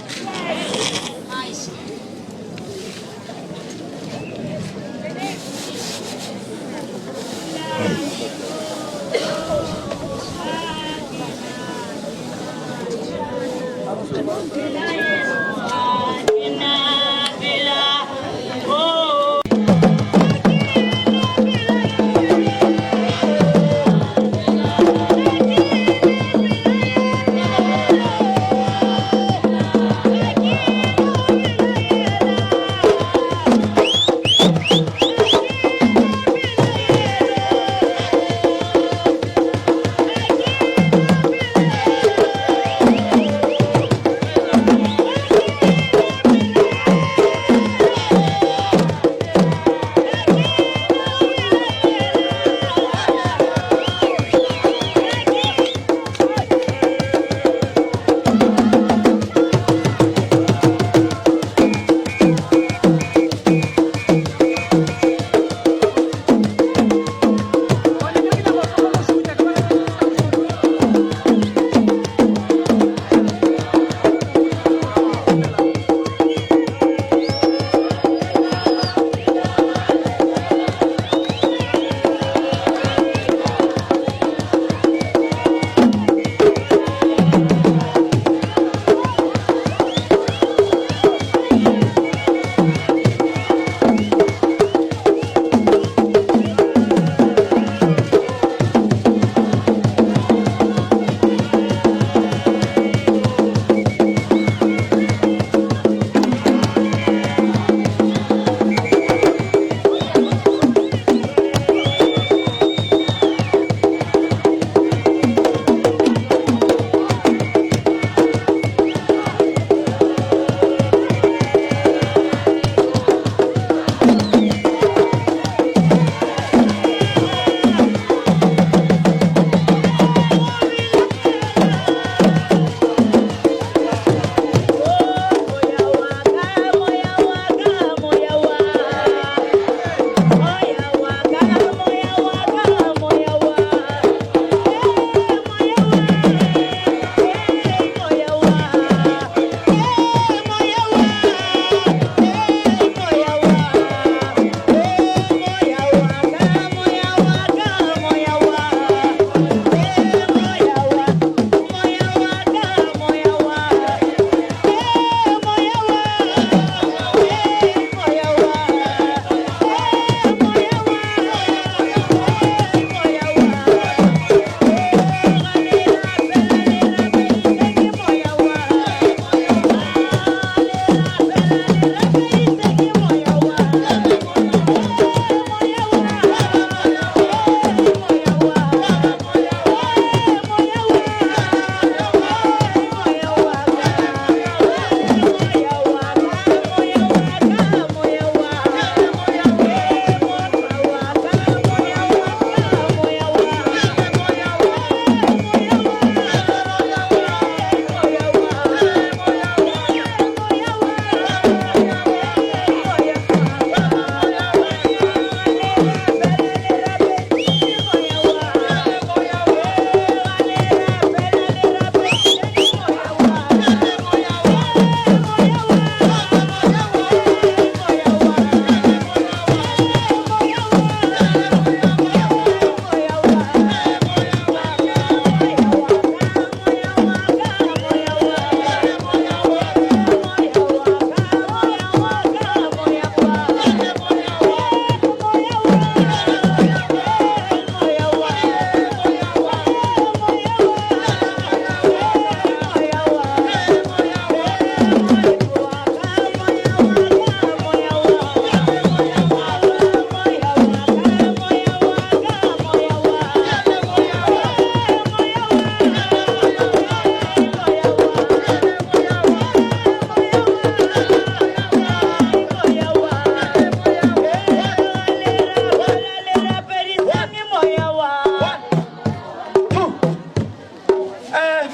Eh,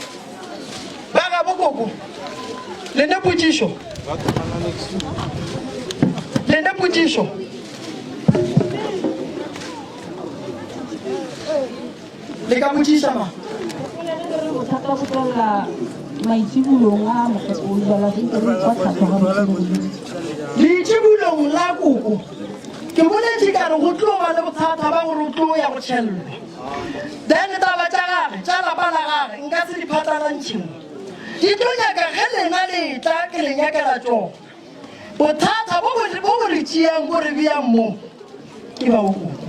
ba ga bokoko le ne potšišo le ne potšišo le ka potšiša ma bothata bo tswelela Maitšibulong a mokgekolo jwala ge re ekwa tlhahlo ga botse. Leitšibulong la koko ke boletše ka re go tlo ba le bothata ba gore o tlo ya go tšhellwa. Then taba tša gage tša lapa la gage nka se di phatlalantšhe mo. Di tlo nyaka ge lena le etla ke le nyakela tšona. Bothata bo bo bo re tšeang bo re beang mo ke ba bo koko.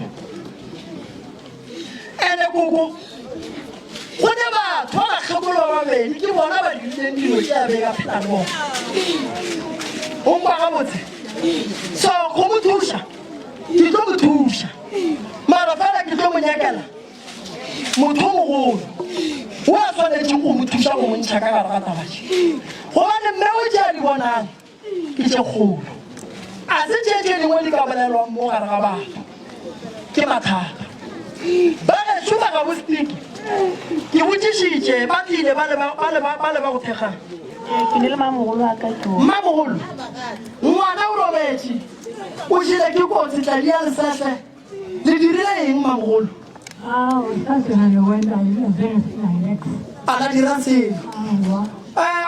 Ene koko go ne batho ba bakgekolo ba babedi ke bona ba dirileng dilo tše a be ka phela le bona. O nkwa gabotse? So go mo thuša ke tlo mo thuša mara fela ke tlo mo nyakela motho o mogolo o a swanetšeng go mo thuša go mo ntšha ka gare ga taba tše gobane mme o tše a di bonang ke tše kgolo a se tše tše dingwe di ka bolelwang mo gare ga batho ke mathata ba gešo ba ga bostiki ke botšišitše ba tlile ba le ba go thekgang ke ne le mamogolo a ka ke mmamogolo ngwana o robetše o jele ke kotsi tladi ya lesehle Le dirile eng, Mmamogolo? A la dira selo.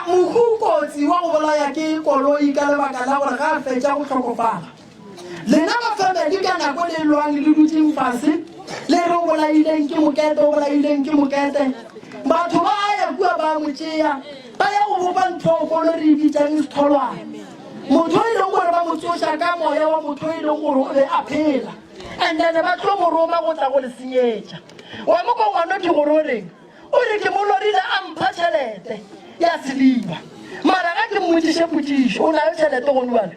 Mohu o kotsi wa go bolaya ke koloi ka lebaka la gore ga a fetša go hlokofala. Lena ba family ka nako le lwang le dutšeng fase le re o bolaileng ke mokete, o bolaileng ke mokete. Batho ba ya kua ba mo tšea ba ya go bopa ntho kolo re e bitšang setholwana. Motho e leng gore ba mo tsoša ka moya wa motho e leng gore o be a phela and then ba tlo mo roma go tla go le senyetša. Wa mo kwa ngwano di gore o reng? O re ke mo lorile a mpha tšhelete ya seliba. Mara ga ke mmotšiše potšišo, o nayo tšhelete gone bjale?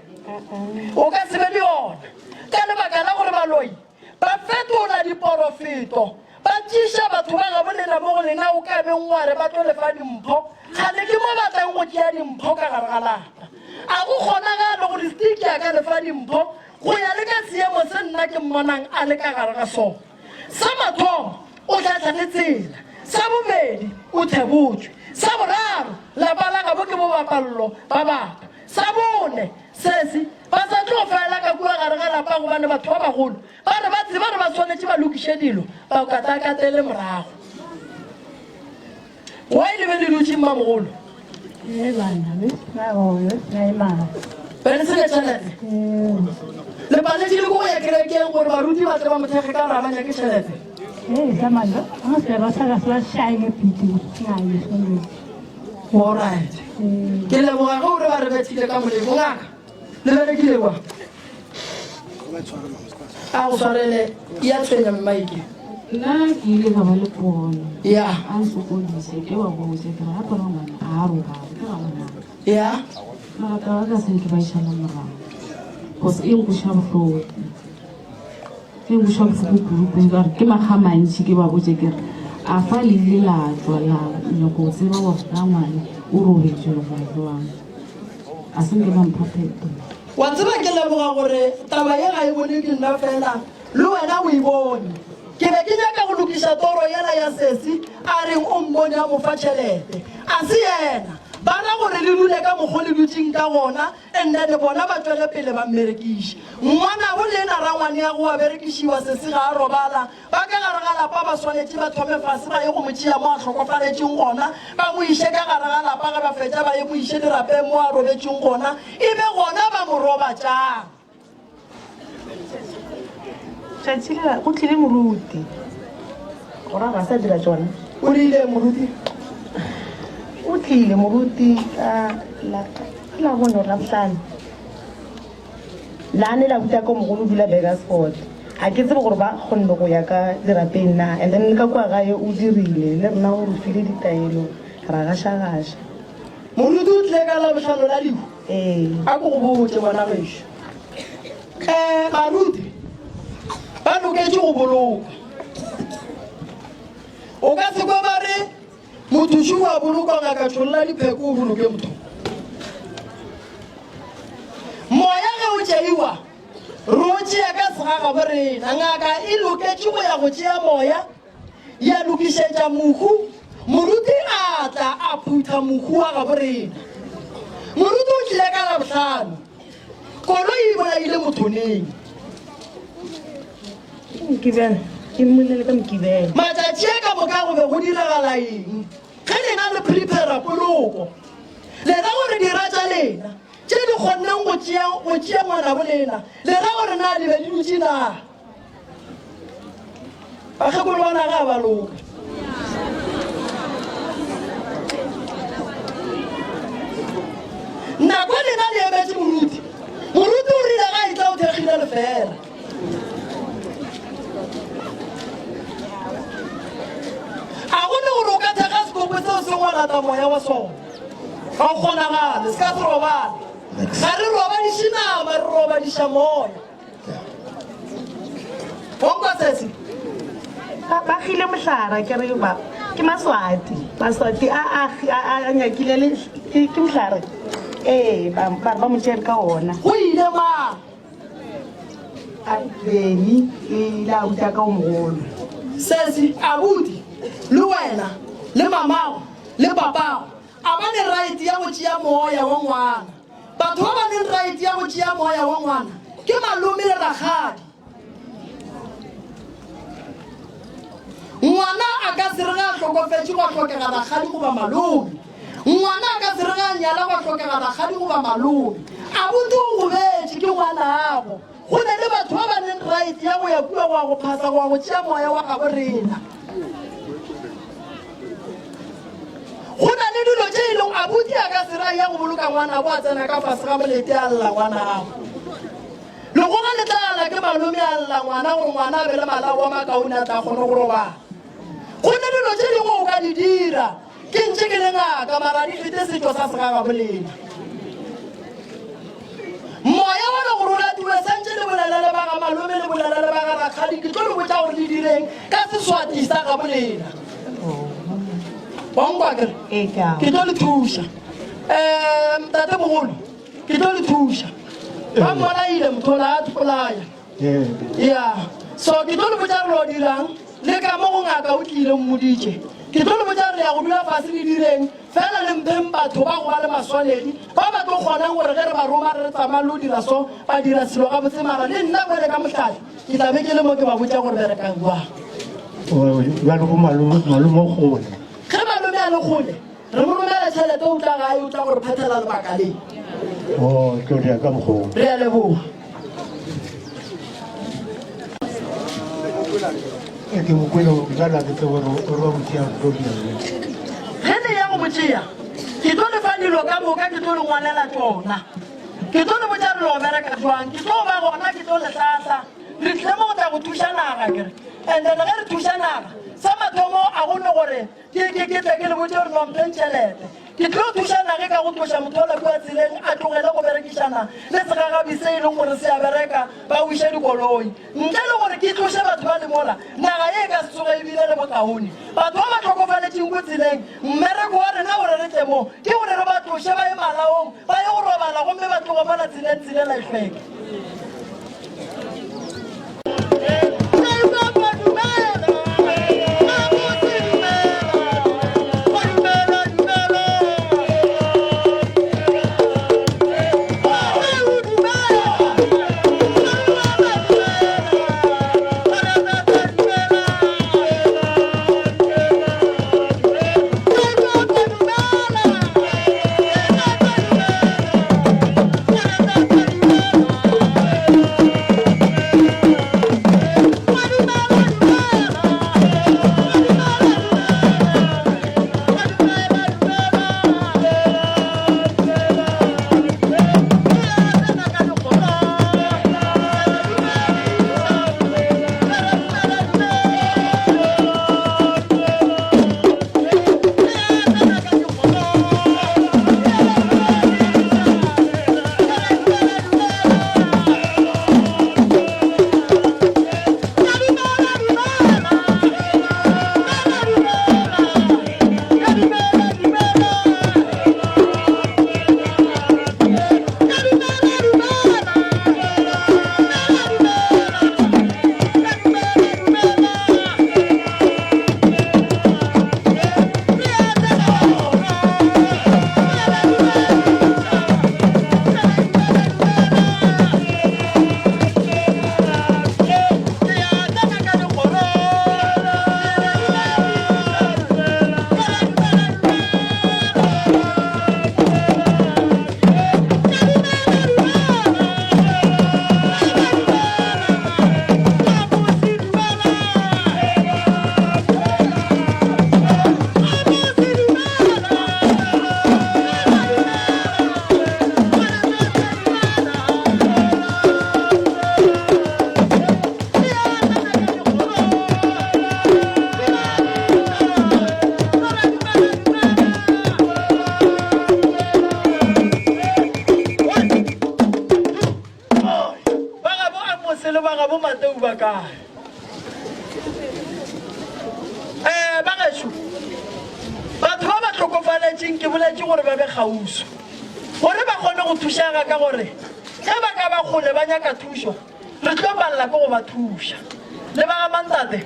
O ka se be le yona ka lebaka la gore baloi ba fetola diporofeto ba tšiša batho ba gabo lena mo go lena o ka beng wa re ba tlo lefa dimpho kgane ke mo ba tlang go tšea dimpho ka gare ga lapa a go kgonagale gore stiki a ka lefa dimpho go ya le ka seemo se nna ke mmonang a le ka gare ga sona sa mathomo o hlahla le tsela sa bobedi o thebotšwe sa boraro lapa la gabo ke bobapallo ba batho sa bone sese ba sa tlo fela ka kua gare ga lapa gobane batho ba bagolo ba re ba tseba re ba swanetše ba lokiše dilo ba katakatele morago why le be le dutše mmamogolo be le sene tšhelete le paletše le ko go ya kerekeng gore baruti ba tle ba mothekge ka gore ga ba nyake tšhelete alright ke leboga ge o re ba re bethile ka molemo ngaka le berekile kwa a go tshwarele ya tshwenya mmaike nna ke ile ka ba le pono ya a nsokodise ke wa botse ke re gape ngwana a robala ke ga ngwana ya mara taba ka seng ke ba išala morago cause e nkuša bohloko e nkuša bohloko kudu kudu ka gore ke makga mantši ke ba botse ke re a fa le ile la tswa la nyako tseba gore ga ngwana o robetse goba jwang a se nke ba mpha pheto wa tseba ke leboga gore taba ye ga e bone ke nna fela le wena o e bone ke be ke nyaka go lokiša toro yela ya sesi a reng o mmone a mo fa tšhelete a se yena ba ra gore le dule ka mokgo le dutšeng ka gona and then bona ba tšwele pele ba mmerekiše ngwanabo lena rangwane ya go wa berekišiwa sesi ga a robala Ba ka gare ga lapa ba swanetše ba thome fase ba ye go mo tšea mo a hlokofaletšeng gona, ba mo iše ka gare ga lapa, ge ba fetša ba ye mo iše dirapeng mo a robetšeng gona, e be gona ba mo robatšang. Tšatši lela go tlile moruti. Go ra ga sa dira tšona. O rile moruti? O tlile moruti ka la la bone or Labohlano. La ne la buta ko mogolo dula Burgersfort. Ga ke tsebe gore ba kgonne go ya ka dirapeng na. And then le ka kua gae o dirile le rena o re file ditaelo ra gašagaša. Moruti o tlile ka Labohlano la lehu? Ee. A ko go botše ngwana gešo. Um baruti ba loketše go bolokwa. O ka se kwe ba re mothuši o a bolokwa ngaka tšholla dipheko o boloke motho. Moya ge o tšeiwa re o tšea ka segagabo rena. Ngaka e loketše go ya go tšea moya ya lokišetša mohu. Moruti a tla a phutha mohu wa gabo rena. Moruti o tlile ka Labohlano. Koloi e bolaile motho neng? Mokibelo. Ke mmolele ka Mokibelo. Matšatši a ka moka go be go diragala eng? Ge lena le prepara poloko, le ra gore dira tša lena tše di kgonneng go tšea go tšea ngwanabo lena, le ra gore na di be di dutše na? Bakgekolo ba naga ga ba loka. Nako lena le emetše moruti, moruti o rile ga etla o thekgile lefeela. A go ne gore o ka thekga sekopo seo se wa lata moya wa sona. Ga o kgonagale, se ka se robale. Ga re robadiše nama, re robadiša moya. Wa nkwa sesi? Ba gile mohlara ke re ba ke maswati. Maswati a a a nyakile le ke mohlare. Ee, ba ba mo tšere ka ona. Go ile mang? Beni le le abuti a ka o mogolo. Sesi, abuti, le wena, le mamago, le papago, a ba ne right ya go tšea moya wa ngwana. Batho ba ba neng right ya go tšea moya wa ngwana ke malome le rakgadi. Ngwana a ka se re ge a hlokofetše gwa hlokega rakgadi goba malome. Ngwana a ka se re ge a nyala gwa hlokega rakgadi goba malome. Abuti o gobetše ke ngwanago. Go na le batho ba ba neng right ya go ya kua go ya go phasa go ya go tšea moya wa gabo rena. Go na le dilo tše e leng abuti a ka se re a ya go boloka ngwanabo a tsena ka fase ga molete a lla ngwanabo. Legoga le tla lla ke malome a lla ngwana gore ngwana a be le malao a makaone a tla kgone go robala. Go na dilo tše dingwe o ka di dira ke ntše ke le ngaka mara di fete setšo sa segagabolena. Moya wa le gore o latiwe santše le bolela le ba ga malome le bolela le ba ga rakgadi ke tlo le botša gore le direng ka seswati sa gabolena. Wa nkwa kere? Ke tlo le thuša. Um tate mogolo Ke tlo le thuša. Ba mmolaile mothola a ipolaya. Ya. So ke tlo le botša re lo dirang le ka mo go ngaka o tlile mmoditše. Ke tlo le botša re ya go dula fase le direng fela le mpheng batho ba go ba le maswanedi ba ba tlo kgonang gore ge re ba roma re re tsamaya lo dira so ba dira selo gabotse mara le nna bjale ka mohlala ke tla be ke le mo ke ba botša gore berekang jwang. Bjale go malome malome o kgole. Ge malome a le kgole Re mo romela tšhelete o tla gae o tla go re phethela lebaka le. Oh, tlo dira ka mokgwa. Re a leboga. E ke mo kwele jalo ke tsebe gore o re ba botšea tlo dira. Ge le ya go botšea, ke tlo le fa dilo ka moka ke tlo le ngwalela tšona. Ke tlo le botša re lo bereka jwang, ke tlo ba gona ke tlo le hlahla. Re tlile mo go tla go thuša naga kere. And then ge re thuša naga, sa mathomo a go ne gore Ke, ke, ke tle ke le botše gore no mpheng tšhelete. Ke tlo thuša nage ka go tloša motho ola kua tseleng a tlogele go berekišana le segagabi se e leng gore se a bereka ba wiše dikoloi. Ntle le gore ke tloše batho ba le mola, naga ye e ka se tsoge e bile le bokaone. Batho ba ba hlokofaletšeng ko tseleng, mmereko wa rena gore re tle mo ke gore re ba tloše ba ye malaong ba ye go robala gomme ba tloge mola tseleng tselela e hlweke. kae. Um bagešo, batho ba ba hlokofaletšeng ke boletše gore ba be kgauswi gore ba kgone go thušega ka gore ge ba ka ba kgole ba nyaka thušo re tlo palela ke go ba thuša. Le ba ga mantate?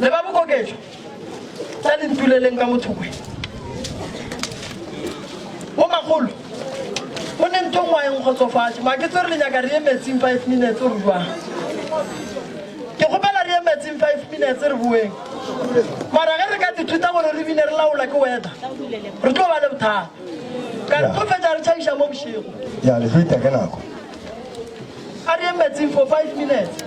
Le ba bokoketšo? Tla le ntuleleng ka mothokwe. Bo makgolo, go ne ntho nngwe a e nkgotsofatše. Ma ke tsere le nyaka re ye metsing 5 minutes re jwang? Ke kgopela re ye metsing 5 minutes re boeng. Mara ge re ka tithuta gore re bine re laola ke weather, re tlo ba le bothata. Ka re tlo fetša re tšhaiša mo bošego. Ya, le tlo ita ke nako. A re ye metsing for 5 minutes.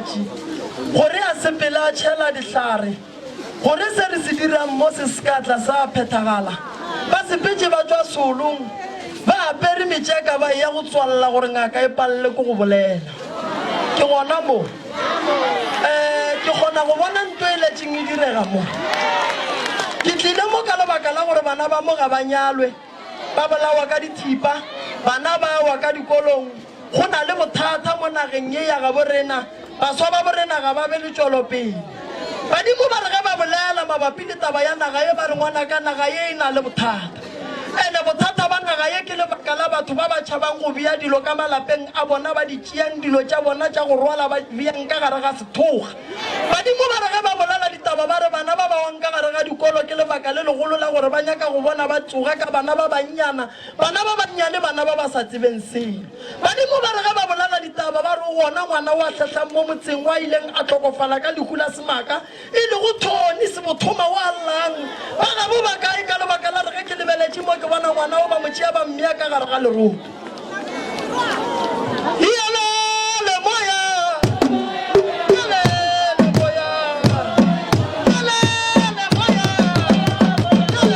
letšatši gore a sepele a tšhela dihlare gore se re se dirang mo se se ka tla sa phethagala. Ba sepetše ba tšwa seolong ba apere metšeka ba eya go tswalela gore ngaka e palele ke go bolela. Ke gona mo. Eh, ke kgona go bona nto e letšeng e direga mo. Ke tlile mo ka lebaka la gore bana ba mo ga ba nyalwe, ba bolawa ka dithipa, bana ba wa ka dikolong. Go na le bothata mo nageng ye ya gabo rena, baswa ba borena ga ba be le tšwelopele. Badimo ba re ge ba bolela mabapi le taba ya naga ye ba re ngwanaka naga ye e na le bothata. Ene bothata ba naga ye ke lebaka la batho ba ba tšhabang go bea dilo ka malapeng a bona ba di tšeang dilo tša bona tša go rwala ba di beang ka gare ga sethoga. Badimo ba re ge ba bolela ditaba ba re bana ba ba wang ka gare ga dikolo ke lebaka le legolo la gore ba nyaka go bona ba tsoga ka bana ba bannyana, bana ba bannyane bana ba ba sa tsebeng selo. Badimo ba re ge ba bolela ditaba ba re o gona ngwana wa hlahlang mo motseng wa ileng a hlokofala ka lehu la semaka e lego Tony Sebothoma wa llang. Ba gabo ba kae ka lebaka la re ge ke lebeletše mo ke bona ngwana o ba mo tšea ba mmea ka gare ga leroto. Yelele moya, yelele moya, yelele moya, yelele moya.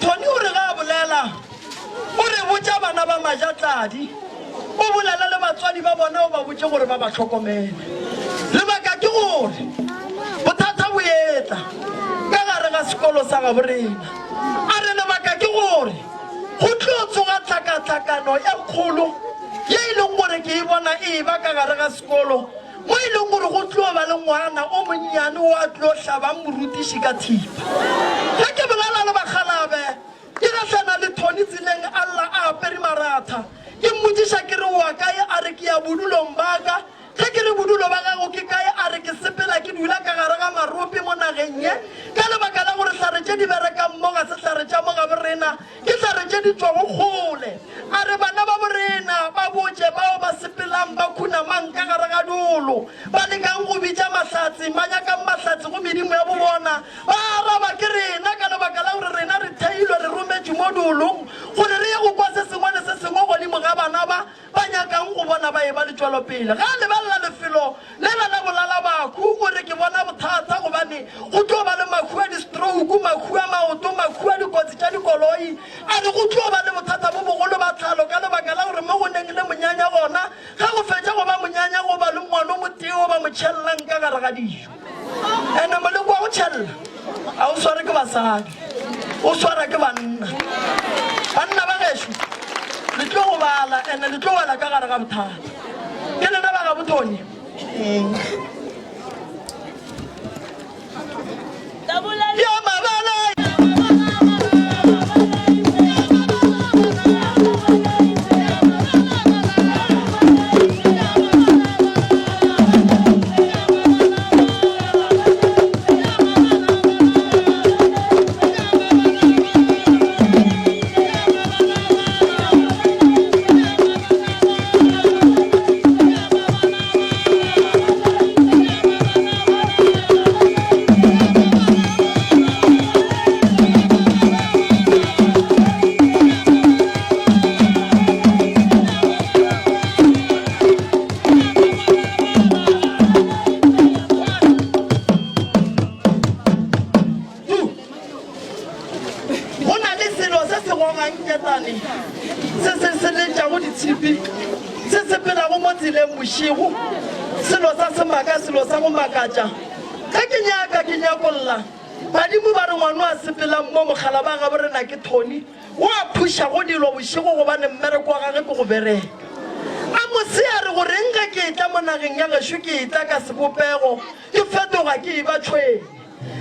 Tony o re ge a bolela o re botša bana ba Majatladi, o bolele le batswadi ba bona o ba botše gore ba ba hlokomele. Lebaka ke gore bothata bo etla ka gare ga sekolo sa gabo rena. A re lebaka ke gore go tlo tsoga tlhakatlhakano e kgolo ye e leng gore ke e bona e eba ka gare ga sekolo mo e leng gore go tlo ba le ngwana o monnyane o a tlo hlabang morutiši ka thipa. Ge ke bolela le bakgalabe, ke gahlana le Tony tseleng a lla a apere maratha. Ke mmotšiša ke re o wa kae, a re ke ya bodulong ba ka. Ge ke re bodulo ba gago ke kae, a re ke sepela ke dula ka gare ga marope mo nageng ye ka lebaka la gore hlare tše di berekang mo ga se hlare tša mo gabo rena, Ke hlare tše di tšwago kgole. A re bana ba borena ba botše bao ba sepelang ba khunamang ka gare ga dolo, ba lekang go bitša mahlatse, ba nyakang mahlatse go medimo ya bobona, ba araba, Ke rena, ka lebaka la gore rena re theilwe, re rometšwe mo dolong gore re ye go kwa se sengwe le se sengwe godimo ga bana ba ba nyakang go bona ba eba le tšwelopele. Ge a lebelela lefelo lela la bolalabahu, o re, Ke bona bothata gobane go tlo ba le mahu a di-stroke, mahu a maoto, mahu a dikotsi tša dikoloi. Bjale go tlo ba le bothata bo bogolo ba tlhalo ka lebaka la gore mo go neng le monyanya gona, ge go fetša go ba monyanya go ba le ngwana o motee o ba mo tšhellang ka gare ga dijo. Ene moleko wa go tšhella a o sware ke basadi, o swara ke banna. Banna ba gešo, le tlo go bala ene le tlo wela ka gare ga bothata. Ke lena ba gabo Tony? Ee. Ya mabala. Go na le selo se se gogang ketane, se se seletšago ditshipi, se sepelago mo tseleng bošego, selo sa semaka, selo sa go makatša. Ge ke nyaka, ke nyakolla. Badimo ba re ngwano a sepelang mo mogala ba gabo rena ke Tony, o a phuša go dilo bošego gobane mmereko wa gage ke go bereka. A mosea re go reng ge ke etla mo nageng ya gešo ke etla ka sebopego, ke fetoga ke eba tšhwene.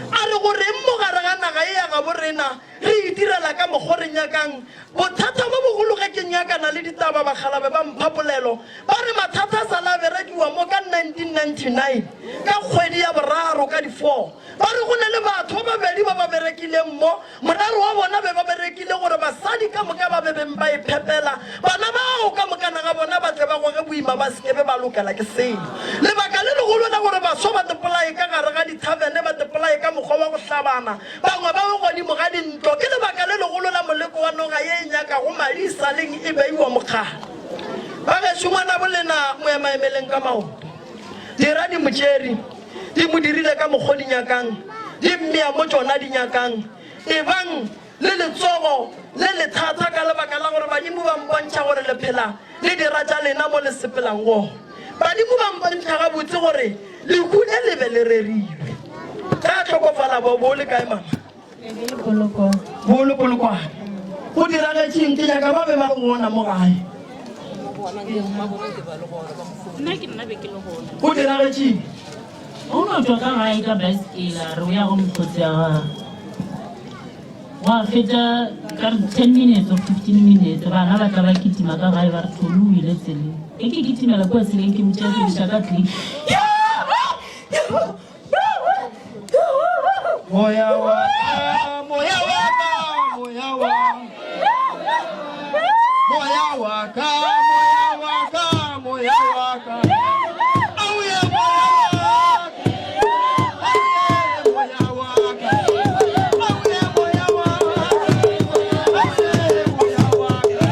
A re go reng mo gare ga naga ye ya gabo rena re itirela ka mokgo re nyakang? Bothata bo bogolo ge ke nyakana le ditaba bakgalabe ba mpha polelo ba re mathata a sa la berekiwa mo ka 1999 ka kgwedi ya boraro ka di 4 ba re go ne le batho ba babedi ba ba berekileng mo Morero wa bona be ba berekile gore basadi ka moka ba be beng ba iphepela, bana bao ka mokana ga bona ba tle ba goge boima ba se ke be ba lokela ke selo. Lebaka le legolo la gore baswa ba tepolaye ka gare ga dithavene, ba tepolaye ka mokgwa wa go hlabana, bangwe ba we godimo ga dintlo, ke lebaka le legolo la moleko wa noga ye e nyakago madi e sa leng e beiwa mokgala. Bagešo ngwanabo lena mo emaemeleng ka maoto. Dira di mo tšere. Di mo dirile ka mokgo di nyakang, di mmea mo tšona di nyakang. Ebang le letsogo le lethata ka lebaka la gore badimo ba mpontšha gore le phela le dira tša lena mo le sepelang gona. Badimo ba mpontšha gabotse gore lehu le le be le rerilwe. Ge a hlokofala bo bo le kae mama? Bo le Polokwane. Go diragetšeng? Ke nyaka ba be ba le gona mo gae. Go diragetšeng? O no tšwa ka gae ka baesekele a re o ya go mokgotsi ya gagwe. Gwa fetša ka re 10 minutes or 15 minutes bana ba tla ba kitima ka gae ba re Tholi o ile tseleng. Ge ke kitimela kua tseleng ke mo tšea ke mo iša ka clinic. Moya wa ka, moya wa ka, moya wa Moya wa ka, moya wa ka, moya wa ka. Auye moya wa ka. Auye moya wa ka. Auye moya wa ka. Auye moya wa ka.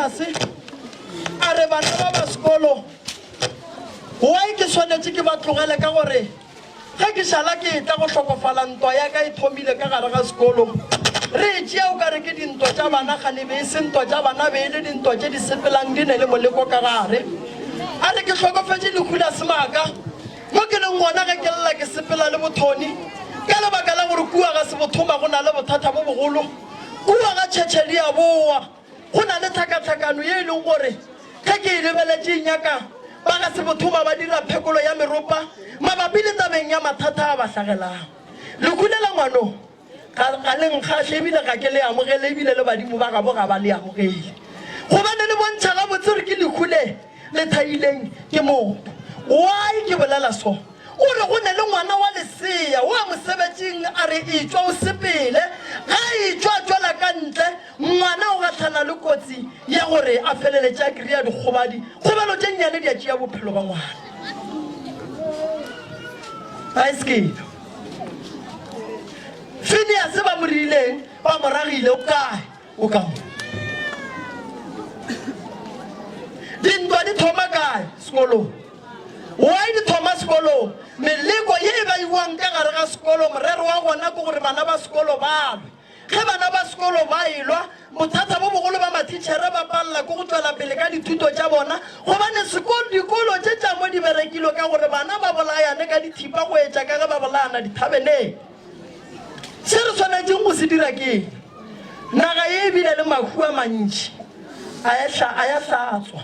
Phinease a re bana ba ba sekolo why ke swanetše ke ba tlogele ka gore Ge ke šala ke etla go hlokofala ntwa ya ka e thomile ka gare ga sekolo. Re e tšea o ka re ke dintwa tša bana kgane be e se ntwa tša bana be e le dintwa tše di sepelang di ne le moleko ka gare. A re ke hlokofetše lehu la semaka mo ke leng gona ge ke lla ke sepela le boTony ka lebaka la gore kua ga Sebothoma go na le bothata bo bogolo kua ga Tšhetšhe di a bowa. Go na le tlhakatlhakano ye e leng gore ge ke e lebeletše e nyaka ba ga Sebothoma ba dira phekolo ya meropa mabapi le tabeng ya mathata a ba hlagelago. Lehu le la ngwano ga, ga le nkgahle ebile ga ke le amogele ebile le badimo ba gabo ga ba le amogele gobane le bontšha gabotse gore ke lehu le le thaileng ke motho. Why ke bolela so? O re go ne le ngwana wa lesea o a mosebetšing a re etšwa o sepele. Ga a etšwa a tšwela ka ntle, ngwana o gahlana le kotsi ya gore a feleletše a kry-a dikgobadi. Kgobalo tše nnyane di a tšea bophelo ba ngwana. Baesekele. Phinease ba mo rileng ba mo ragile o kae? O ka mo. Dintwa di thoma kae? Sekolong. Why di thoma sekolong? Meleko ye e baiwang ka gare ga sekolo morero wa gona ke gore bana ba sekolo ba lwe. Ge bana ba sekolo ba elwa, bothata bo bogolo ba mathitšhere ba palela ke go tšwela pele ka dithuto tša bona gobane sekolo, dikolo tše tša mo di berekilwe ka gore bana ba bolayane ka dithipa go etša ka ge ba bolayana dithabeneng. Se re swanetšeng go se dira ke eng? Naga ye e bile le mahu a mantši a ehla a ya hlatswa.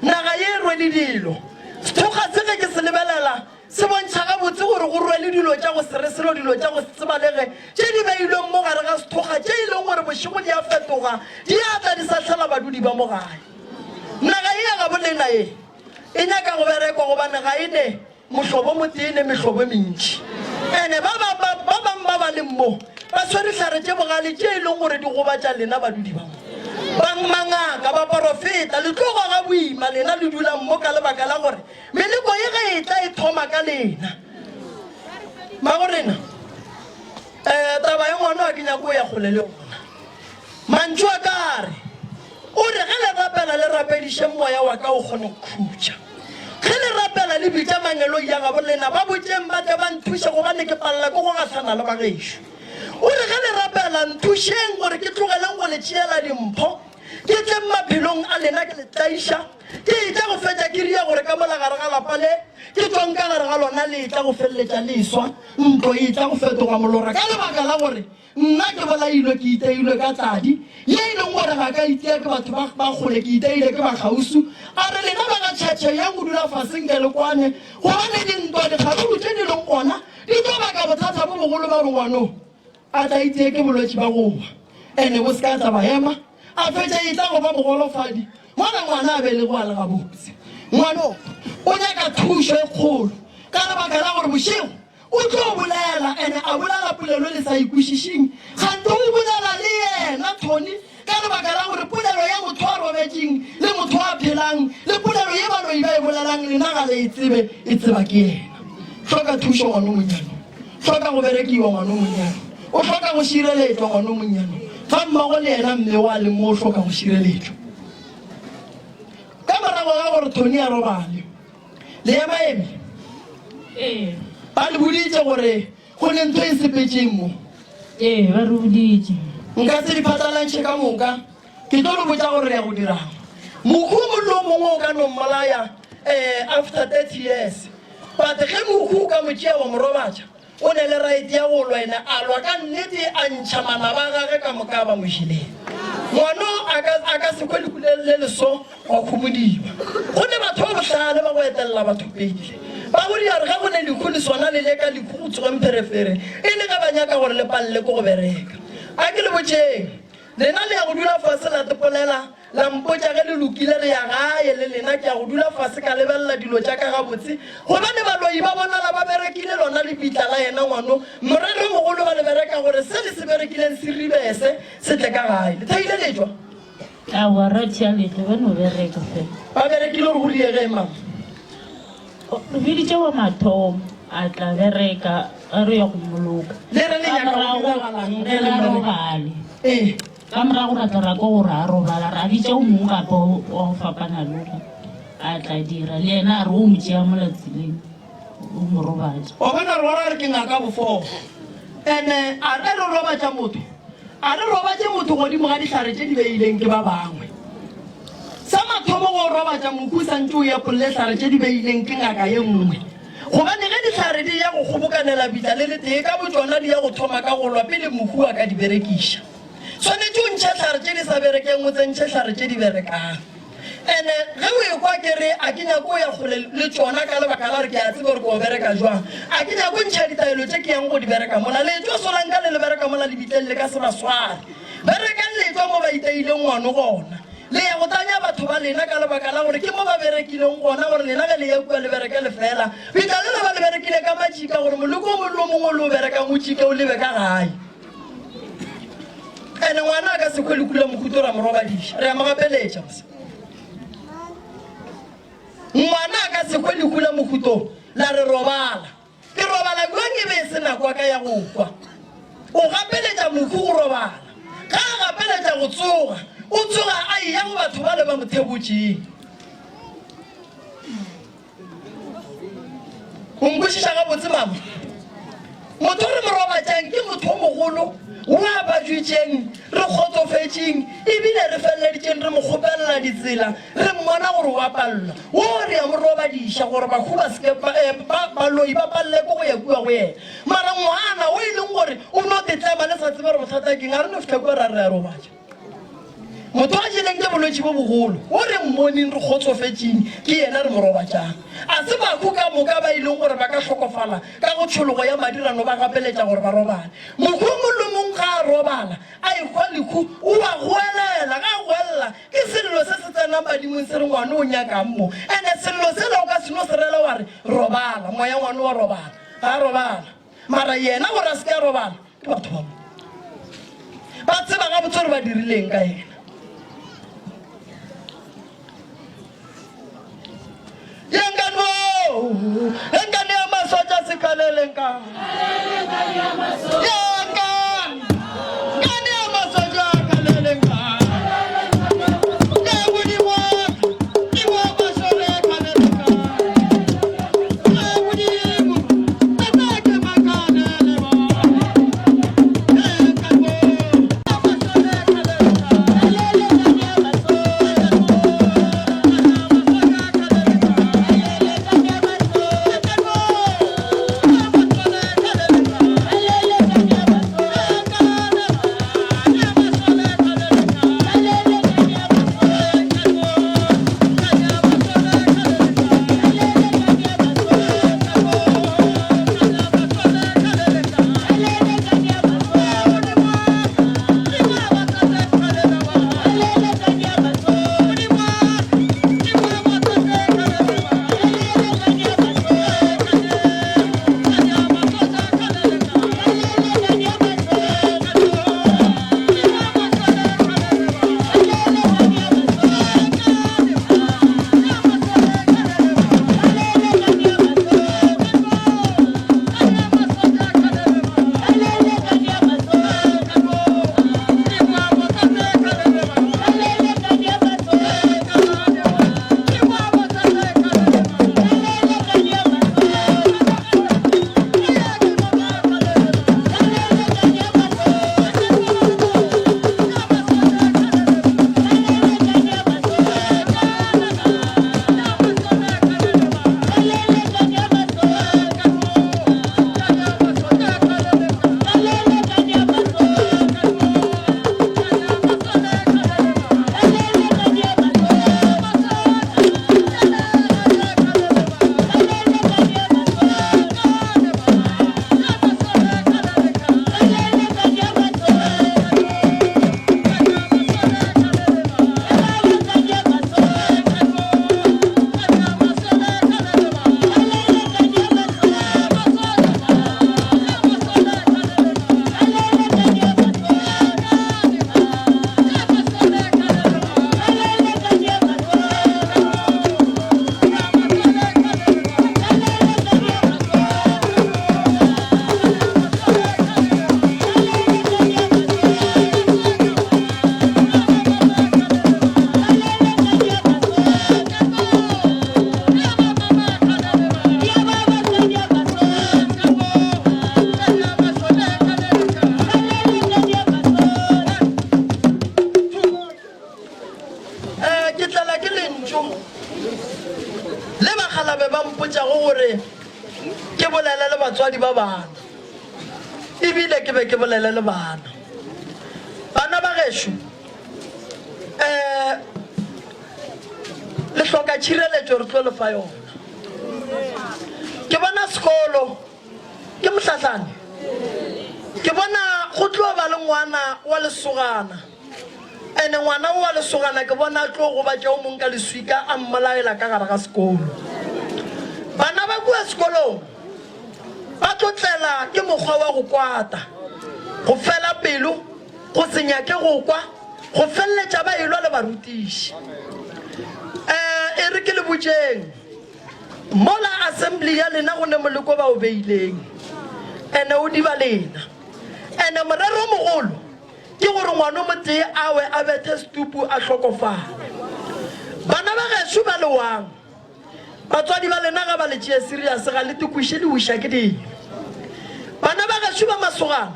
Naga ye e rwele dilo. Sethokga se ge ke se lebelela se bontšha gabotse gore go rwele dilo tša go se re selo, dilo tša go se tsebalege tše di beilweng mo gare ga sethokga tše e leng gore bošego di a fetoga di a tla di sahlela badudi ba mo gae. Naga ye ya gabo lena ye e nyaka go berekwa gobane ga e ne Mohlobo motee ne mehlobo e mentši. Ene ba ba ba ba bang ba ba leng mo ba swere hlare tše bogale tše e leng gore di gobatša lena badudi ba mo. Bang mangaka, baporofeta, le tlo goga boima lena le dulang mo ka lebaka la gore meleko ye ge e tla e thoma ka lena. Magorena, eh, taba ya ngwana ga ke nyake o ya kgole le yona. Mantšu a ka a re, O re, Ge le rapela, le rapediše moya wa ka o kgone go khutša. Ge le rapela le bitša mangeloi a gabo lena, ba botšeng ba tle ba nthuše, gobane ke palela ke go gahlana le bagešo. O re, Ge le rapela, nthušeng gore ke tlogeleng go le tšeela dimpho, ke tleng maphelong a lena ke le tlaiša, ke etla go fetša ke ria gore ka mola gare ga lapa le ke tšwang ka gare ga lona le etla go feleletša le eswa, ntlo e etla go fetoga molora ka lebaka la gore Nna ke bolailwe, ke iteilwe ka tladi ye e leng gore ga ka itea ke batho ba ba kgole, ke iteile ke ba kgauswi. A re, Lena ba ga tšhetšhe, yang go dula fase nke le kwane, gobane dintwa, dikgaruru tše di leng gona di tlo baka bothata bo bogolo ba bongwanong. A tla itee ke bolwetši ba go wa, ene bo se ka tla ba ema, a fetša e tla go ba mogolofadi mola ngwana a belegwe a le gabotse. Ngwano o nyaka thušo e kgolo ka lebaka la gore bošego O tlo bolela, ene a bolela polelo le sa e kwešišeng. Kgante o bolela le yena, Tony, ka lebaka la gore polelo ya motho a robetšeng le motho a phelang, le polelo ye baloi ba e bolelang lena ga le e tsebe, e tseba ke yena. Hloka thušo ngwano monnyane. Hloka go berekiwa ngwano monnyane. O hloka go šireletšwa ngwano monnyane. Ga mmago le yena mme wa leng mo o hloka go šireletšwa. Ka morago ga gore Tony a robale, Le ema eme? Ee. Ba le boditše gore go ne ntho e sepetšeng mo? Ee, ba re boditše. Nka se di phatlalantšhe ka moka. Ke tlo le botša gore re ya go dirang. Mohu o mongwe le o mongwe o ka no mmolaya eh, after 30 years. But ge mohu o ka mo tšea wa mo robatša, O ne le right ya go lwa ene a lwa ka nnete a ntšha manaba a gage ka moka a ba mo jeleng. Ngwano a ka a ka se kwe lehu le le leso gwa khomodiwa. Go ne batho ba bohlale ba go etelela batho pele. Ba go dia gore ge go ne lehu le swana le le ka lehu go tsoge mpherefere e le ge ba nyaka gore le palele ke go bereka. A ke le botšeng lena le ya go dula fase la tepolela La mpotša ge le lokile re ya gae le lena, ke ya go dula fase ka lebelela dilo tša ka gabotse, gobane baloi ba bonala ba berekile lona lebitla la yena ngwano, moreromogolo ba le bereka gore se le se berekileng se ribese se tle ka gae. Le thaile le tšwa? Aowa, ra tšea letle, ba no bereka fela. Ba berekile gore go diege eng, mama? Re biditše wa mathomo a tla bereka ge re ya go mmoloka. Le re le Ka nyaka go morago diragalang ge re le mmereka? robale. Ee. Ka morago ra tla ra kwa gore a robala, ra bitša o mongwe gape wa go fapana le ola, a tla dira le yena, a re o mo tšea mola tseleng, o mo robatša. Wa bona, re ra re ke ngaka bofo. Ene a re re robatša motho, a re robatše motho godimo ga dihlare tše di beileng ke ba bangwe. Sa mathomo go robatša mohu o santše o epolle hlare tše di beileng ke ngaka ye nngwe. Gobane ge dihlare di ya go kgobokanela bitla le letee ka botšona di ya go thoma ka go lwa pele mohu a ka di berekiša. Swanetše o ntšhe hlare tše di sa berekeng o tsentšhe hlare tše di berekang. Ene ge o ekwa ke re a ke nyake o ya kgole le tšona ka lebaka la gore ke a tseba gore ke o bereka jwang. A ke nyake o ntšha ditaelo tše ke yang go di bereka mola. Letšwa solanka le le bereka mola lebitleng le ka se ba sware. Berekang letšwa mo ba iteileng ngwano gona. Le ya go tanya batho ba lena ka lebaka la gore ke mo ba berekileng gona gore lena ge le ya kua le bereke lefeela. Bitla lela ba le berekile ka matšika gore moleko o mongwe le o mongwe o le o berekang o tšike o lebe ka gae. Ene ngwana a ka se kwe lekula mohuto ra mo robadiša, re a mo gapeletša mose. Ngwana a ka se kwe lekula mohuto la re robala. Ke robala bjang e be e se nako ya ka ya go kwa. O gapeletša mohu go robala. Ge a gapeletša go tsoga, o tsoga a eya go batho bale ba mo thebotšeng. O nkwešiša gabotse, mama? Motho o re mo robatšang ke motho o mogolo o a bajwitšeng, re kgotsofetšeng ebile re feleleditšeng re mo kgopelela ditsela, re mmona gore o a palelwa. Wo re a mo robadiša gore bahu ba seke ba, eh, ba, baloi ba palele ke go ya kua go yena. Mara ngwana o e leng gore o no tetlema le sa tsebe gore bothata keng, a re no fihla kua ra re a robatša. Motho a jeleng ke bolwetši bo bogolo, wo re mmoneng re kgotsofetšeng ke yena re mo robatšang. A se bahu ka moka ba e leng gore ba ka hlokofala ka go tšhologo ya madi ra no ba gapeletša gore ba robale. Mohu o mong le mong ga a robala a ehwa lehu o a goelela, ga a goelela ke sello se se tsenang badimong se re ngwano o nyakang mo. Ene sello sela o ka se no se rela wa re robala, moya ngwano wa robala, ga a robala. Mara yena gore a se ke a robala Ke batho ba mo. Ba tseba gabotse gore ba dirileng ka yena. Yenkani bo, yenkani ya masotja sekalele nkani. Yenkani, nkani ya masotja kalele nkani. Ye Modimo wa ka, Modimo wa masole kalele nkani. Ye Modimo, tata ke makalele ba. lentšu le bakgalabe ba mpotšago gore ke bolele le batswadi ba bana, ebile ke be ke bolele le bana. Bana ba gešo, um le hloka tšhireletšo, re tlo le fa yona. Ke bona sekolo ke mohlahlane, ke bona go tlo ba le ngwana wa lesogana. Ene ngwana o wa lesogana ke bona a tlo gobatša o mong ka leswika a mmolaela ka gare ga sekolo. Bana ba kua sekolong ba tlo tlela ke mokgwa wa go kwata, go fela pelo, go se nyake go kwa, go feleletša ba elwa le barutiši. Um e re ke le botšeng, mola assembly ya lena go ne moleko ba o beileng, ene o diba lena. Ene morero o mogolo Ke gore ngwano motee a we a bethe setupu a hlokofale. Bana ba gešo ba lewang, batswadi ba lena ga ba le tšee serious, ga le tekwiše le wiša ke dilo. Bana ba gešo ba masogana,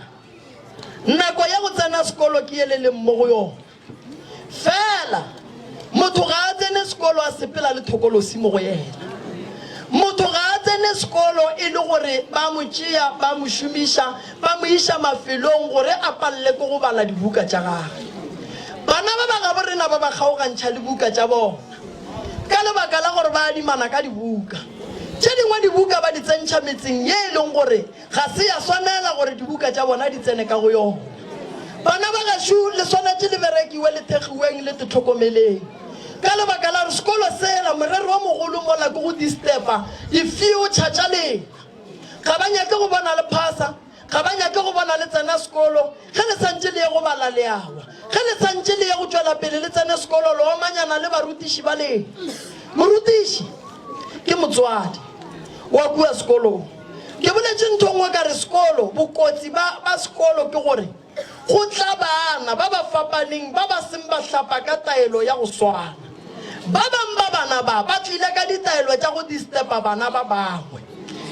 nako ya go tsena sekolo ke ye le leng mo go yona. Fela motho ga a tsene sekolo a sepela le thokolosi mo go yena. Motho ga a tsene sekolo e le gore ba mo tšea, ba mo šomiša, ba mo iša mafelong gore a palele ke go bala dibuka tša gagwe. Bana ba ba gabo rena ba ba kgaogantšha le buka tša bona ka lebaka la gore ba adimana ka dibuka. Tše dingwe dibuka ba di tsentšha metseng ye e leng gore Ga se ya swanela gore dibuka tša bona di tsene ka go yona. Bana ba gešo, le swanetše le berekiwe, le thekgiweng, le tetlhokomeleng. Ka lebaka la gore sekolo sela, morero o mogolo mola ke go distepa di-future tša lena. Ga ba nyake go bona le phasa, ga ba nyake go bona le tsena sekolo. Ge le santše le ye go bala le a wa. Ge le santše le ye go tšwela pele le tsene sekolo, le omanyana le barutiši ba lena. Morutiši ke motswadi wa kua sekolong. Ke boletše ntho nngwe ka re sekolo, bokotsi ba, ba sekolo ke gore go tla bana ba ba fapaneng ba ba seng ba hlapa ka taelo ya go swana. Ba bang ba bana ba ba tlile ka ditaelo tša go distepa bana ba bangwe.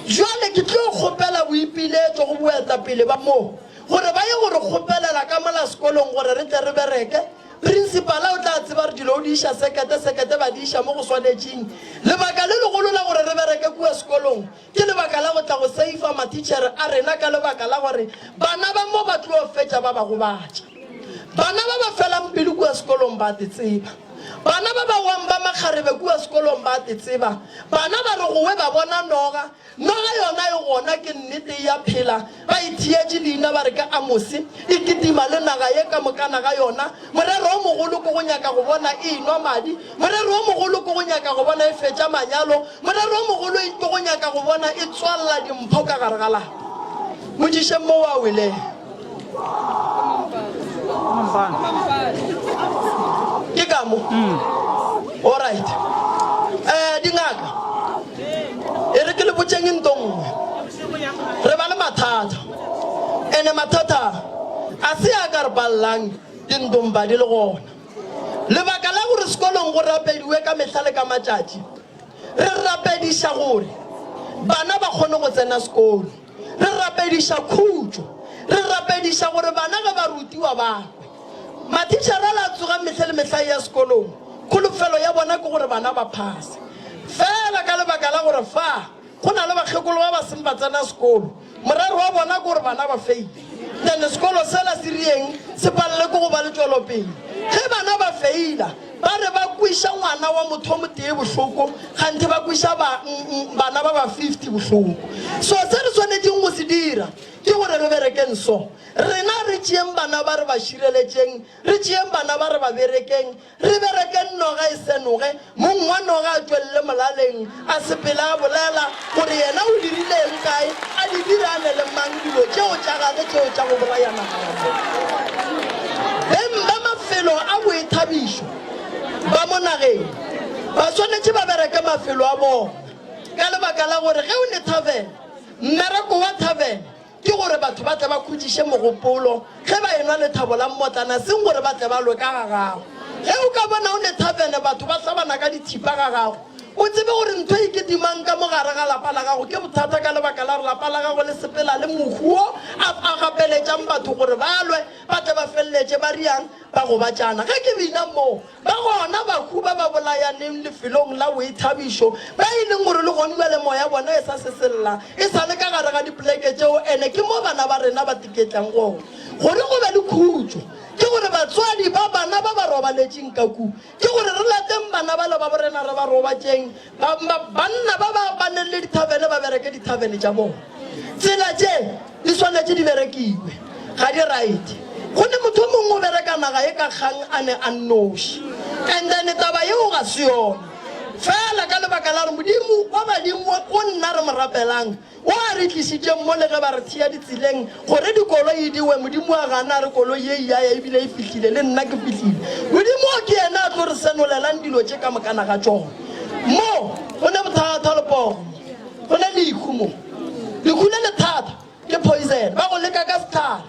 Bjale ke tlo kgopela boipiletšo go boetapele ba mo gore ba ye go re kgopelela ka mola sekolong gore re tle re bereke. Prinsipala o tla tseba gore dilo o di iša sekete, sekete ba di iša mo go swanetšeng. Lebaka le legolo la gore re bereke kua sekolong ke lebaka la go tla go seifa mathitšhere a rena ka lebaka la gore bana ba mo ba tlo fetša ba ba gobatša. Bana ba ba felang pelo kua sekolong ba te tseba. Bana ba ba wang ba makgarebe kua sekolong ba te tseba. Bana ba re gowe ba bona noga, Noga yona e gona, ke nnete, e a phela. Ba e theetše leina ba re ke Amose. E kitima le naga ye ka mokana ga yona. Morero o mogolo ke go nyaka go bona e enwa madi. Morero o mogolo ke go nyaka go bona e fetša manyalo. Morero o mogolo ke go nyaka go bona e tswalla dimpho ka gare ga lapa. Motšišeng mo o a weleng. Ke ka mo. Alright. Eh, dingaka. E re ke le botšeng nto nngwe. Re ba le mathata. Ene mathata a se a ka re pallang dintompa di le gona. Lebaka la gore sekolong go rapediwe ka mehla le ka matšatši, re rapediša gore bana ba kgone go tsena sekolo. Re rapediša khutšo. Re rapediša gore bana ge ba rutiwa ba kwe. Mathišara a la tsoga mehla le mehla e ya sekolong, kholofelo ya bona ke gore bana ba phase. Fela ka lebaka la gore fa go na le bakgekolo ba ba seng ba tsena sekolo, morero wa bona ke gore bana ba feile. Then sekolo sela se rieng se palele ke go ba le tšwelopele. Ge bana ba feila, ba re ba kweša ngwana wa motho o motee bohloko, kganthe ba kweša ba, bana ba ba 50 bohloko. So se re swanetšeng go se dira ke gore re berekeng so. Rena re tšeeng bana ba re ba šireletšeng, re tšeeng bana ba re ba berekeng, re berekeng noga e senoge, mong wa noga a tšwelele molaleng, a sepele a bolela gore yena o dirile eng kae, a di dire a ne le mang dilo tšeo tša gage tšeo tša go bolaya naga ya bona. Beng ba mafelo a boithabišo ba mo nageng ba swanetše ba bereke mafelo a bona ka lebaka la gore ge o ne tavern, mmereko wa tavern Ke gore batho ba tle ba khutšiše mogopolo ge ba enwa lethabo la mmotlana, seng gore ba tle ba lwe ka ga gago. Ge o ka bona o ne thavene batho ba hlabana ka dithipa ga gago, O tsebe gore ntho e kitimang ka mo gare ga lapa la gago ke bothata ka lebaka la gore lapa la gago le sepela le mohu wo a a gapeletšang batho gore ba lwe ba tle ba feleletše ba riang ba gobatšana. Ge ke bina mo, ba gona bahu ba ba bolayaneng lefelong la boithabišo ba e leng gore le gone bjale moya bona e sa sesella e sa le ka gare ga dipoleke tšeo ene ke mo bana ba rena ba tiketlang gona gore go be le khutšo. Ke gore batswadi ba bana ba ba robaletšeng ka ku Ke gore re lateng bana bale ba borena re ba robatšeng, ba, ba, banna ba ba baneng le dithavene ba bereke dithavene tša bona. Tsela tše di swanetše di berekiwe, ga di right. Go ne motho o mongwe o bereka naga ye ka kgang a ne a nnoši. And then taba yeo ga se yona. Fela ka lebaka la gore Modimo wa badimo o nna re mo rapelang, O a re tlišitšeng mo le ge ba re thea ditseleng gore dikoloi di we, Modimo a gana a re koloi ye e a ya ebile e fihlile, le nna ke fihlile. Modimo o ke yena a tlo re senolelang dilo tše ka mokana ga tšona. Mo go ne bothata lepogo mo, go ne lehu mo. Lehu le le thata ke poison, ba go leka ka sehlare,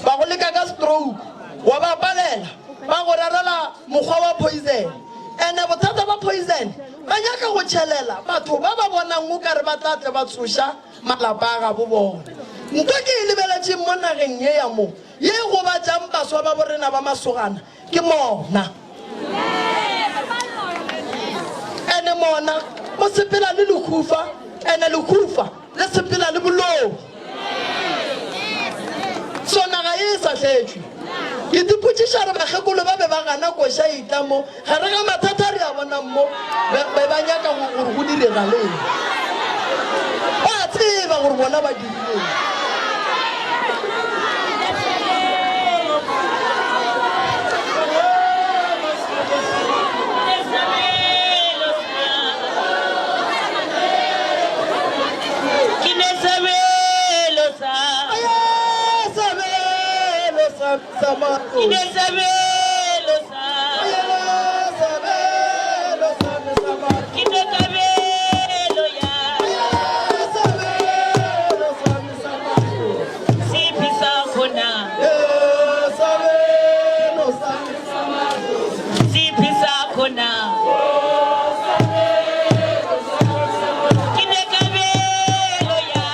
ba go leka ka stroke, wa ba palela, ba go rerela mokgwa wa poison. Ene bothata ba poison ba nyaka go tšhelela batho ba ba bonang o kare ba tla tle ba tsoša malapa a gabo bona. Nto ke e lebeletšeng mo nageng ye ya mo ye e gobatšang baswa ba borena ba masogana ke mona. Ene mona o sepela le lehufa, ene lehufa le sepela le boloi. So naga ye e sa hletšwe. Ke tipotšiša re bakgekolo ba be ba gana koša e tla mo gare ga mathata re a bonang mo be be ba nyaka gore go direga leng. Ba a tseba gore bona ba dirileng. Ke ne sabelo sa Sabelo sa sa Ke ne sabelo sa Sabelo sa sa Ke ne kabelo ya Sabelo sa sa Siphi sakho na Sabelo sa Siphi sakho na Ke ne kabelo ya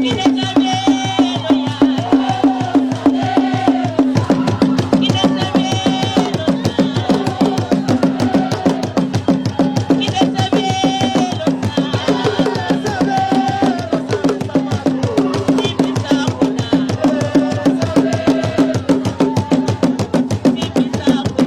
Ke ne kabelo ya Ke ne sabelo sa Ke ne sabelo sa Siphi sakho na Siphi sakho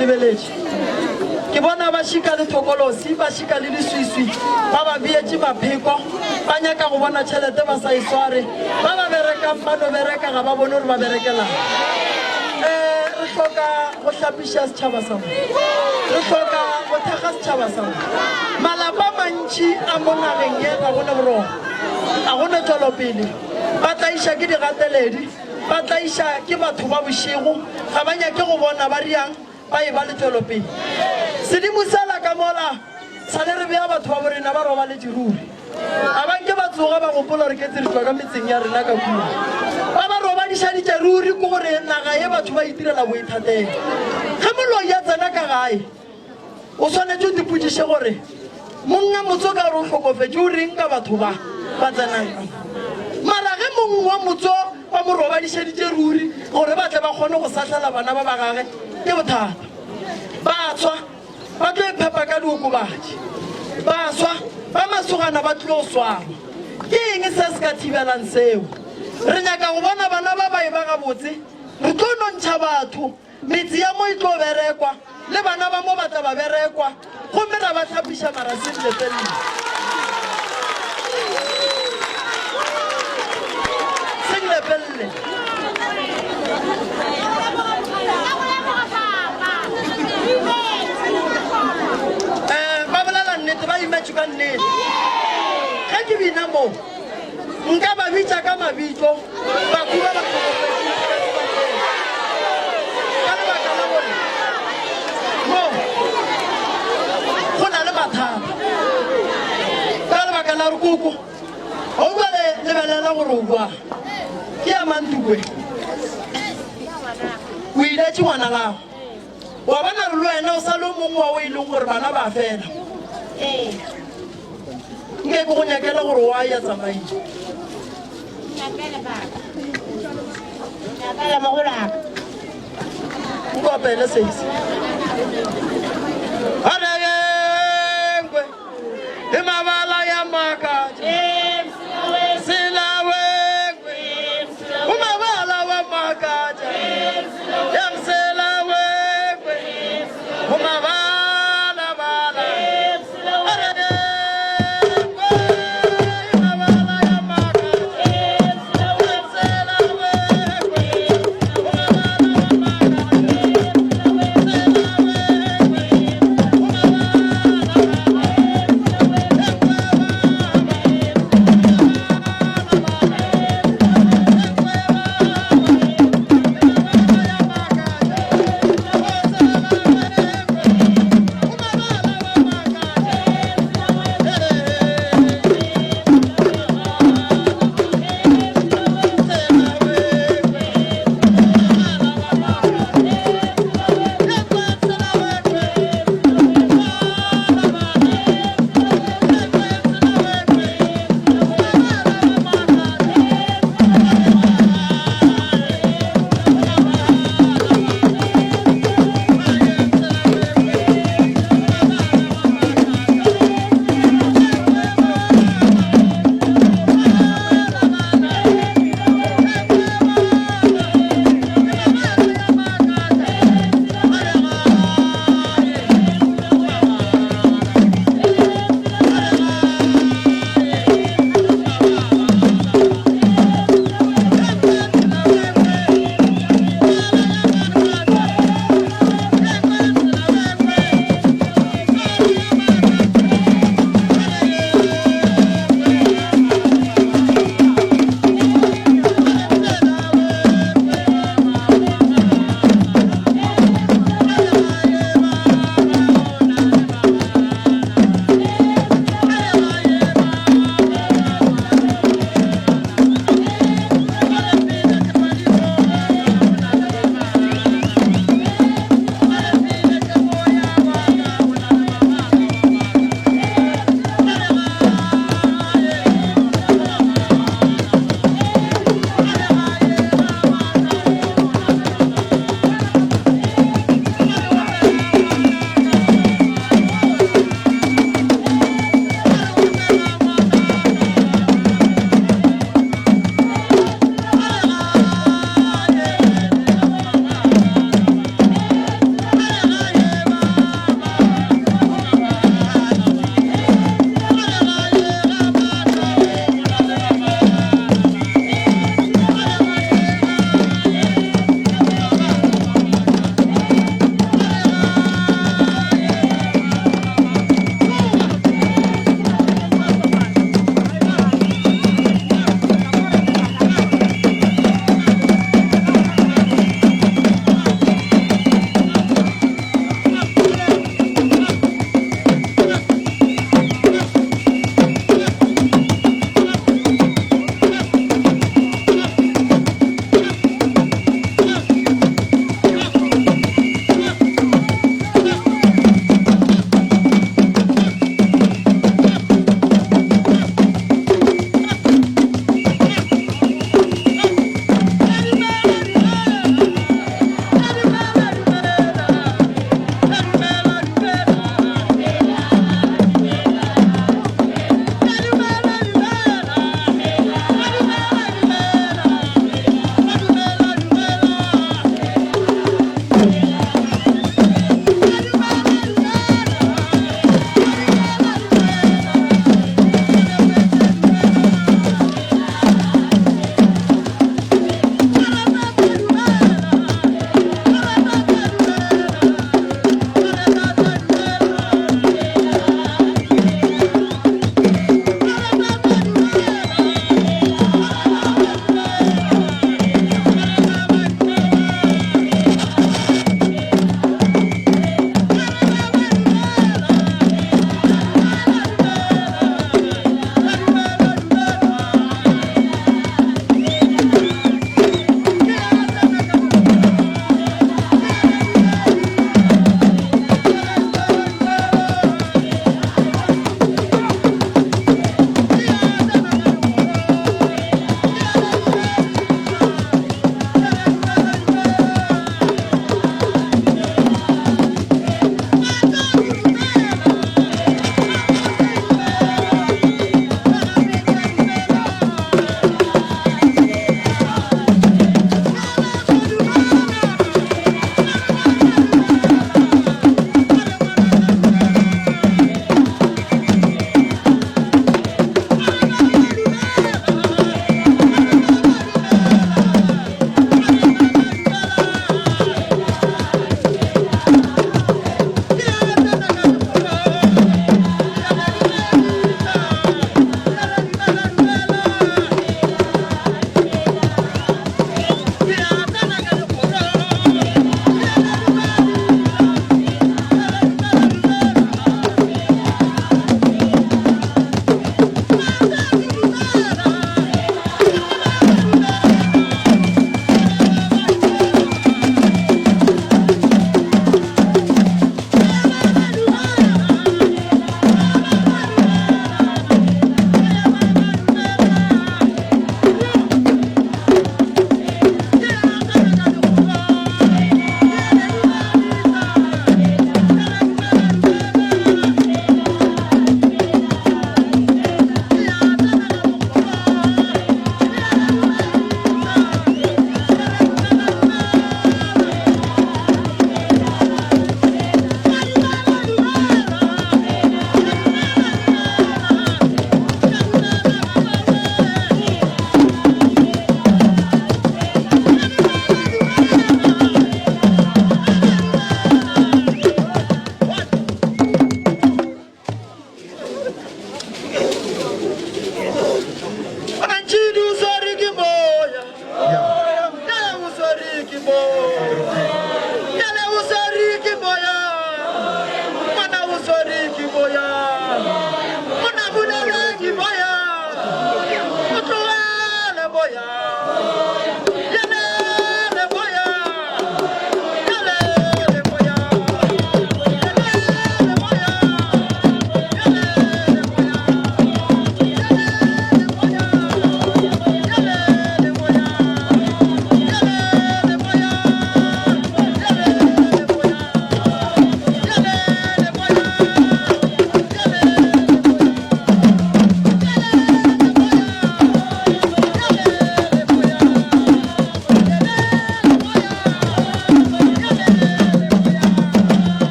lebeletše ke bona ba šika le thokolosi ba šika le leswiswi ba ba beetše mapheko ba nyaka go bona tšhelete ba sa e sware ba ba berekang ba no bereka ga ba bone gore ba berekelang um re hloka go hlapiša setšhaba sa mo re hloka go thekga setšhaba sa mo malapa a mantši a mo nageng ye ga gone boroko ga gone tšwelopele ba tlaiša ke digateledi ba tlaiša ke batho ba bošego ga ba nyake go bona ba riang ba e ba le tšwelopele sedimo sela ka mola sa le re bea batho ba borena ba robaletše ruri a ba nke ba tsoga ba gopola gore ke tse re tšwa ka metseng ya rena ka kua ba ba robadišaditše ruri ke gore naga ye batho ba itirela boithatelo ge moloi ya tsena ka gae O swanetše o tipotšiše gore, Monnga motso ka gore o hlokofetše o reng ka batho ba ba tsenang ka mo? Mara ge mong wa motso ba mo robadišeditše ruri gore ba tle ba kgone go sahlela bana ba ba gage, ke bothata. Baswa ba tlo iphepa ka diokobatši. Baswa ba masogana ba tlo swarwa. Ke eng se se ka thibelang seo? Re nyaka go bona bana ba ba eba gabotse. Re tlo nontšha batho. Metse ya mo e tlo berekwa, le bana ba mo ba tla ba berekwa, gomme ra ba hlapiša mara seng lepelle. Seng lepelle. Eh, ba bolela nnete, ba imetše ka nnete. Ge ke bina mo, nka ba bitša ka mabitso. Bahu ba ba hlokofetše ka sebakeng ka lebaka la gore mo go na le mathata ka lebaka la gore koko o bua le lebelela gore o bua ke ya mantukwe o iletše ngwana gago wa bona re le wena o sa le o mongwe wa o e leng gore bana ba fela nke ke go nyakela gore wa ya tsamaiso nkopele sesi areyengwe imabala ya makaja silawengwe umabala wa makaja yamselawengwe umabala bala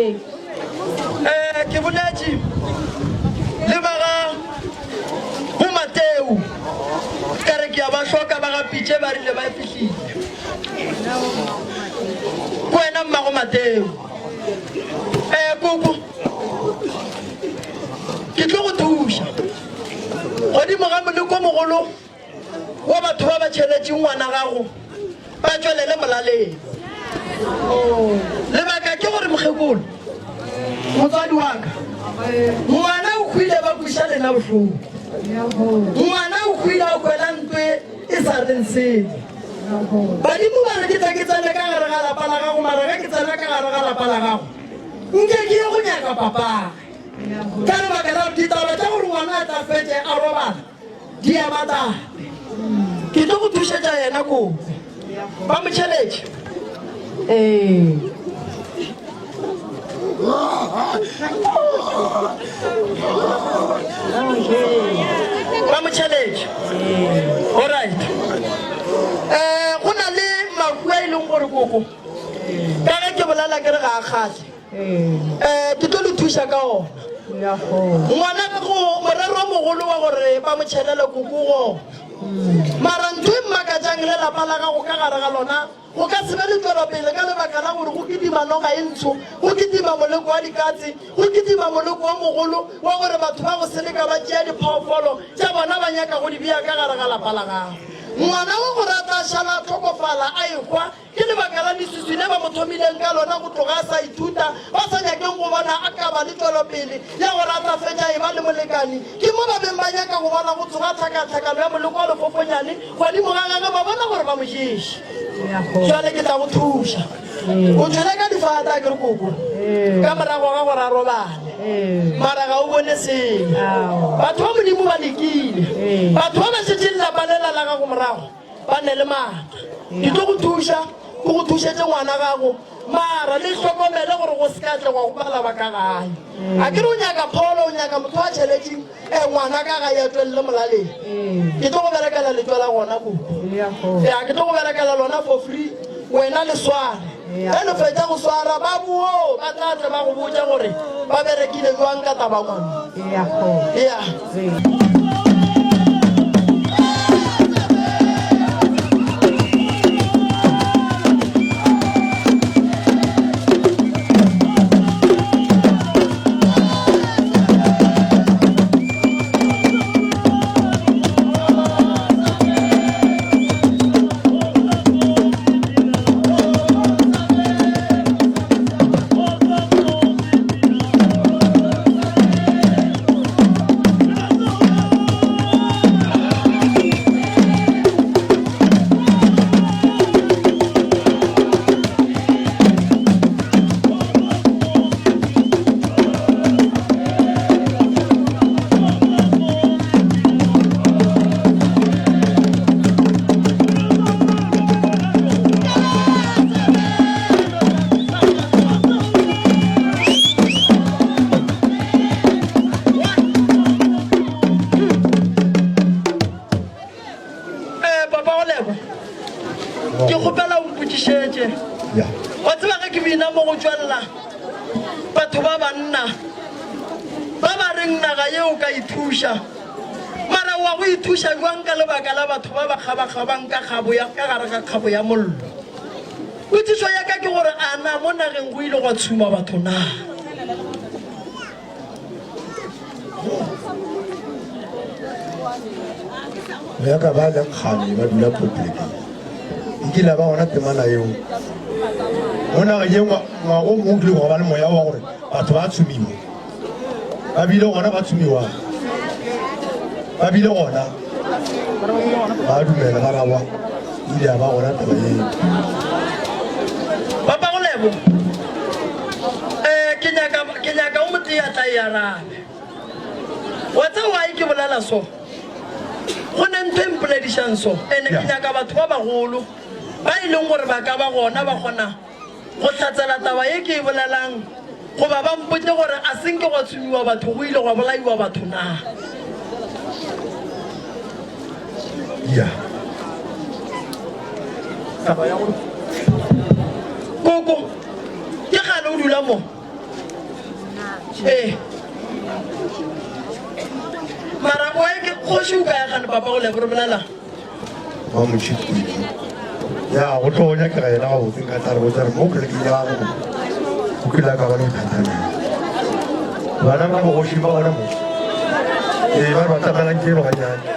Ee. Eh, ke boletše le ba ga bomateo ka re ke a ba hloka ba ga pitše ba rile ba fihlile ke wena mmago mateo um koko ke tlo go thuša godimo ga moleko mogolo wa batho ba ba tšheletše ngwana gago ba tšwelele molaleng lebaka ke gore mokgekolo motswadi wa ka ngwana o hwile ba kweša lena bohloko ngwana o hwile a kwela ntwe e sa reng selo badimo ba re ke tla ke tsene ka gare ga lapa la gago mara ge ke tsena ka gare ga lapa la gago nke ke ye go nyaka papage ka lebaka la ditaba tša gore ngwana a tla fetse a robala di a matate ke tlo go thušetša yena koko ba mo tšheletše ee ba mo tšheletše alright um go na le mahu a e leng gore koko ka ge ke bolela ke re ga a kgahle um ke tlo le thuša ka ona ngwana go morero o mogolo wa gore ba mo tšhelele koko gona mara ntho e mmakatšang le lapa la gago ka gare ga lona go ka se be le tšwelopele ka lebaka la gore go kitima noga e ntsho go kitima moleko wa dikatse go kitima moleko o mogolo wa gore batho ba go seleka ba tšea diphoofolo tša bona ba nyaka go di bea ka gare ga lapa la gago ngwana wa go rata šala tlhokofala a ekwa Ke lebaka la leswiswi le ba mo thomileng ka lona go tloga a sa ithuta, ba sa nyakeng go bona a ka ba le tšwelopele ya gore a tla fetša a eba le molekani. Ke mo ba beng ba nyaka go bona go tsoga tlhakatlhakano ya moleko wa lefofonyane godimo ga gagwe, ba bona gore ba mo ješe. Bjale ke tla go thuša. O tšwele ka difata, a ke re koko, ka morago ga gore a robale. Mara ga o bone selo. Batho ba Modimo ba lekile. Batho ba ba šetše lelapa lela la gago morago. Ba ne le maatla. Ke tlo go thuša, ke go thušetše ngwana gago, mara le hlokomele gore go se ka tle gwa gobala ba ka gae. A ke re o nyaka pholo, o nyaka motho wa tšheletšeng, e ngwana ka gae a tšwelele molaleng. Ke tlo go berekela letšwa la gona koko. Ya, ke tlo go berekela lona for free, wena le sware. Ge le fetša go swara, ba boo ba tla tle ba go botša gore ba berekile jwang ka taba ngwana. Ya. Eh, papa go lebo ke kgopela o mpotšišetše wa tseba ge ke bina mo go tšwelela batho ba banna ba ba reng naga yeo ka ithuša mara wa go ithuša jwang ka lebaka la batho ba ba kgabakgabang ka kgabo ya ka gare ga kgabo ya mollo Potšišo ya ka ke gore a na mo nageng go ile gwa tshuma batho na? Go ya ka ba le kgale ba dula polekeng e kile ba gona temana eo mo nageng ye ngwago o mongwe o kile gwa ba le moya wa gore batho ba tshumiwa ba bile gona ba tshumiwa ba bile gona ba dumela ba rawa ile ya ba gona taba eo papa go lebo um ke nyaka ke nyaka o motee a tla e arabe wa tsa why ke bolela so go ne ntho e mpoledišang so ene ke nyaka batho ba bagolo ba e leng gore ba ka ba gona ba kgona go hlatsela taba ye ke e bolelang goba ba mpotše gore a se nke gwa tshumiwa batho go ile gwa bolaiwa batho na. Ya. Taba ya gore Koko, ke kgale o dula mo. Ee. Mara boy ke kgoši o kae gane papa go lebo re bolela? Ba mo tšhipile. Ya go tlo nyakega yena gabotse nka tla re botsa re mo kerekeng ya gagwe go kile a ka ba le bothata. Bana ba bogoši ba gona mo. Ee ba re ba tlamelang ke ganyane.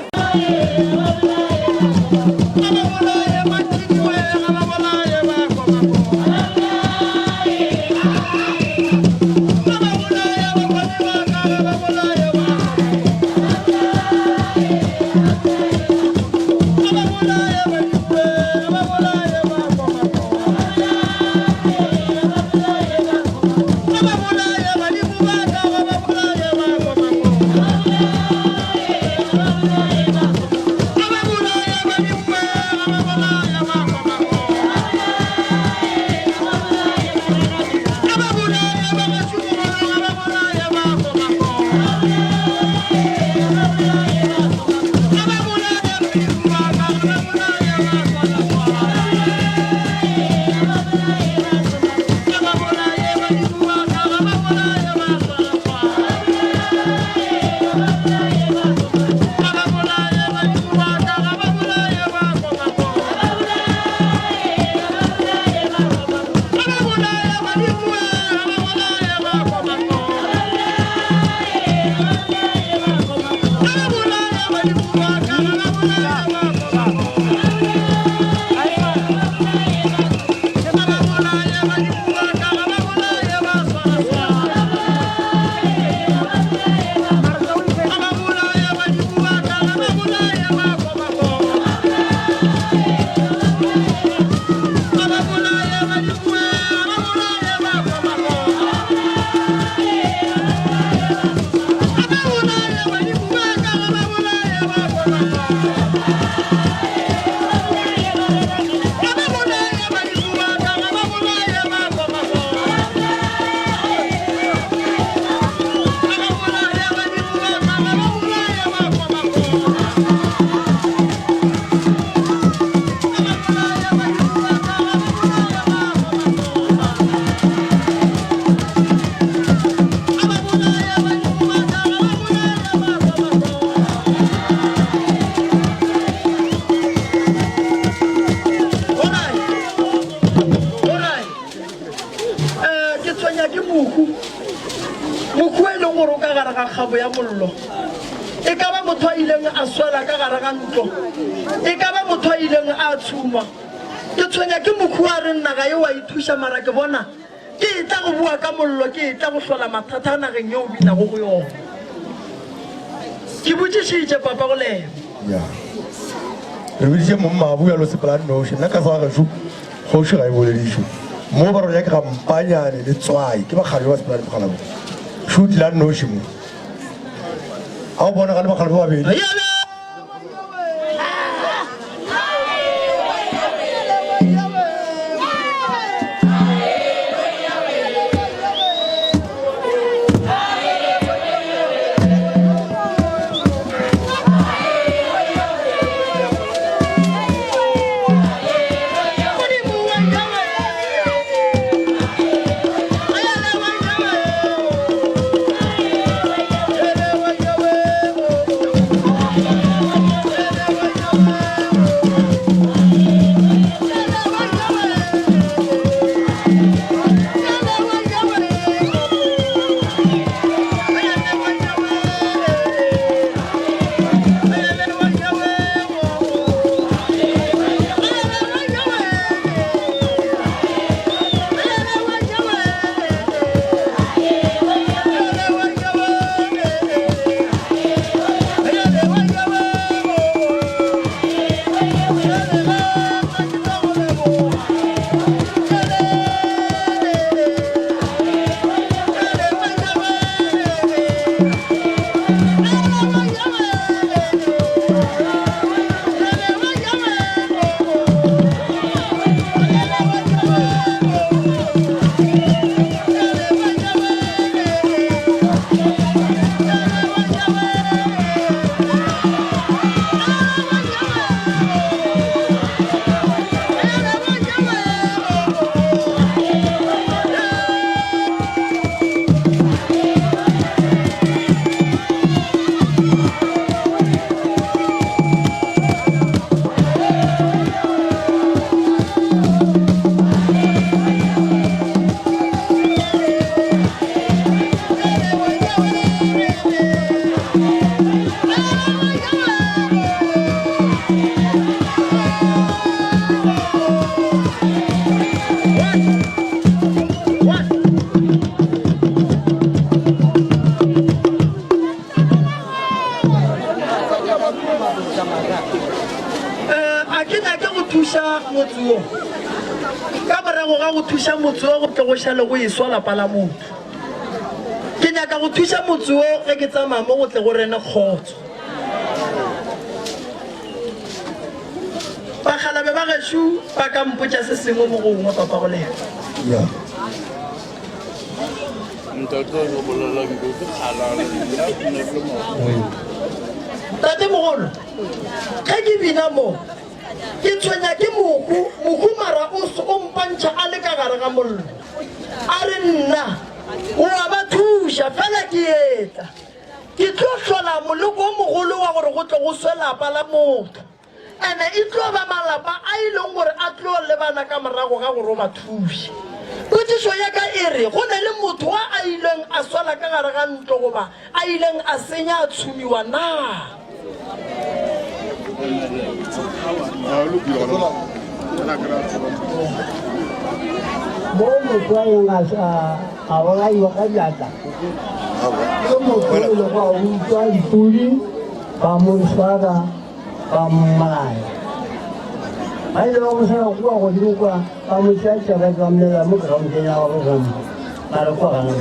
Ke tshwenya ke mohu mohu e leng gore o ka gare ga kgabo ya mollo. E ka ba motho a ileng a swela ka gare ga ntlo, e ka ba motho a ileng a tshuma. Ke tshwenya ke mohu a reng naga ye wa ithuša, mara ke bona ke e tla go bua ka mollo, ke e tla go hlola mathata a nageng ye o binago go yona. Ke botšišitše papa go lema. Ya. Re biditše mong mabu ya lo sepela nnoši. Nna ka sa gešo kgoši ga e boledišwe. Mo ba re nyakega mpanyane le tswai ke bakgalabje ba sepela le bokgalabo. Šo o tlile a nnoši mo. A o bona ga le bakgalabje ba babedi. Eh, a ke nyake go thuša motse wo ka morago ga go thuša motse wo go tle go šale go eswa lapa la motho ke nyaka go thuša motse wo ge ke tsamaya mo go tle go rene kgotso bakgalabe ba gešo ba ka mpotša se sengwe mo gongwe papa go lena Ntatemogolo, ge ke bina mo, ke tshwenya ke mohu, mohu mara o o mpantšha a le ka gare ga mollo. A re nna o a ba thuša, fela ke etla. Ke tlo hlola moleko o mogolo wa gore go tle go swe lapa la motho. Ene e tlo ba malapa a e leng gore a tlo lebana ka morago ga gore o ba thuše. Potšišo ya ka e re, go na le motho wa a ileng a swela ka gare ga ntlo goba a ileng a senya a tshumiwa na? Mo motho a ileng a bolaiwa ka diatla ke motho e lego a utswa dipudi ba mo swara ba mmolaya. Ba ile ba mo swara kua godimo kua, ba mo tšea tšereke ba mmelela mo groundeng ya gagwe gomme ba re kwa gana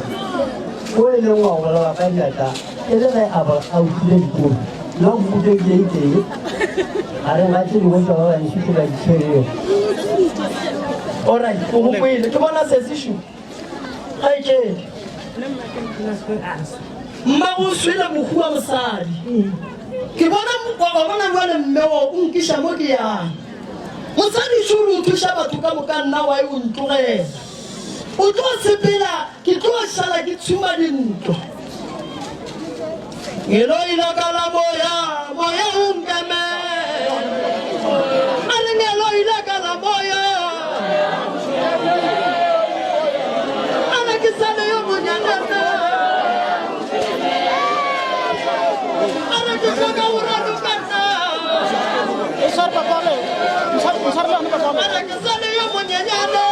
o e leng wa go bolawa ka diatla e le ge a a utlwile dikolo. Nna go kutwe ke e tee gareng ga tše dingwe tša ba bantši tše ba di tshwerego. Alright, o go kwele. Ke bona sesišu. Kgaetšedi. Mmago o swele mohu wa mosadi. Ke bona wa bona jwale mme wa o nkiša mo ke yang. Mosadi šoro o thuša batho ka moka nna wa e o ntlogela. O tlo sepela ke tlo šala ke tshuma dintlo. Ngeloi la ka la moya, moya o nkemela. A re ngeloi la ka la moya. A re ke sale yo monyanana. A re ke hloka go raloka nna. A re ke sale yo monyenyane.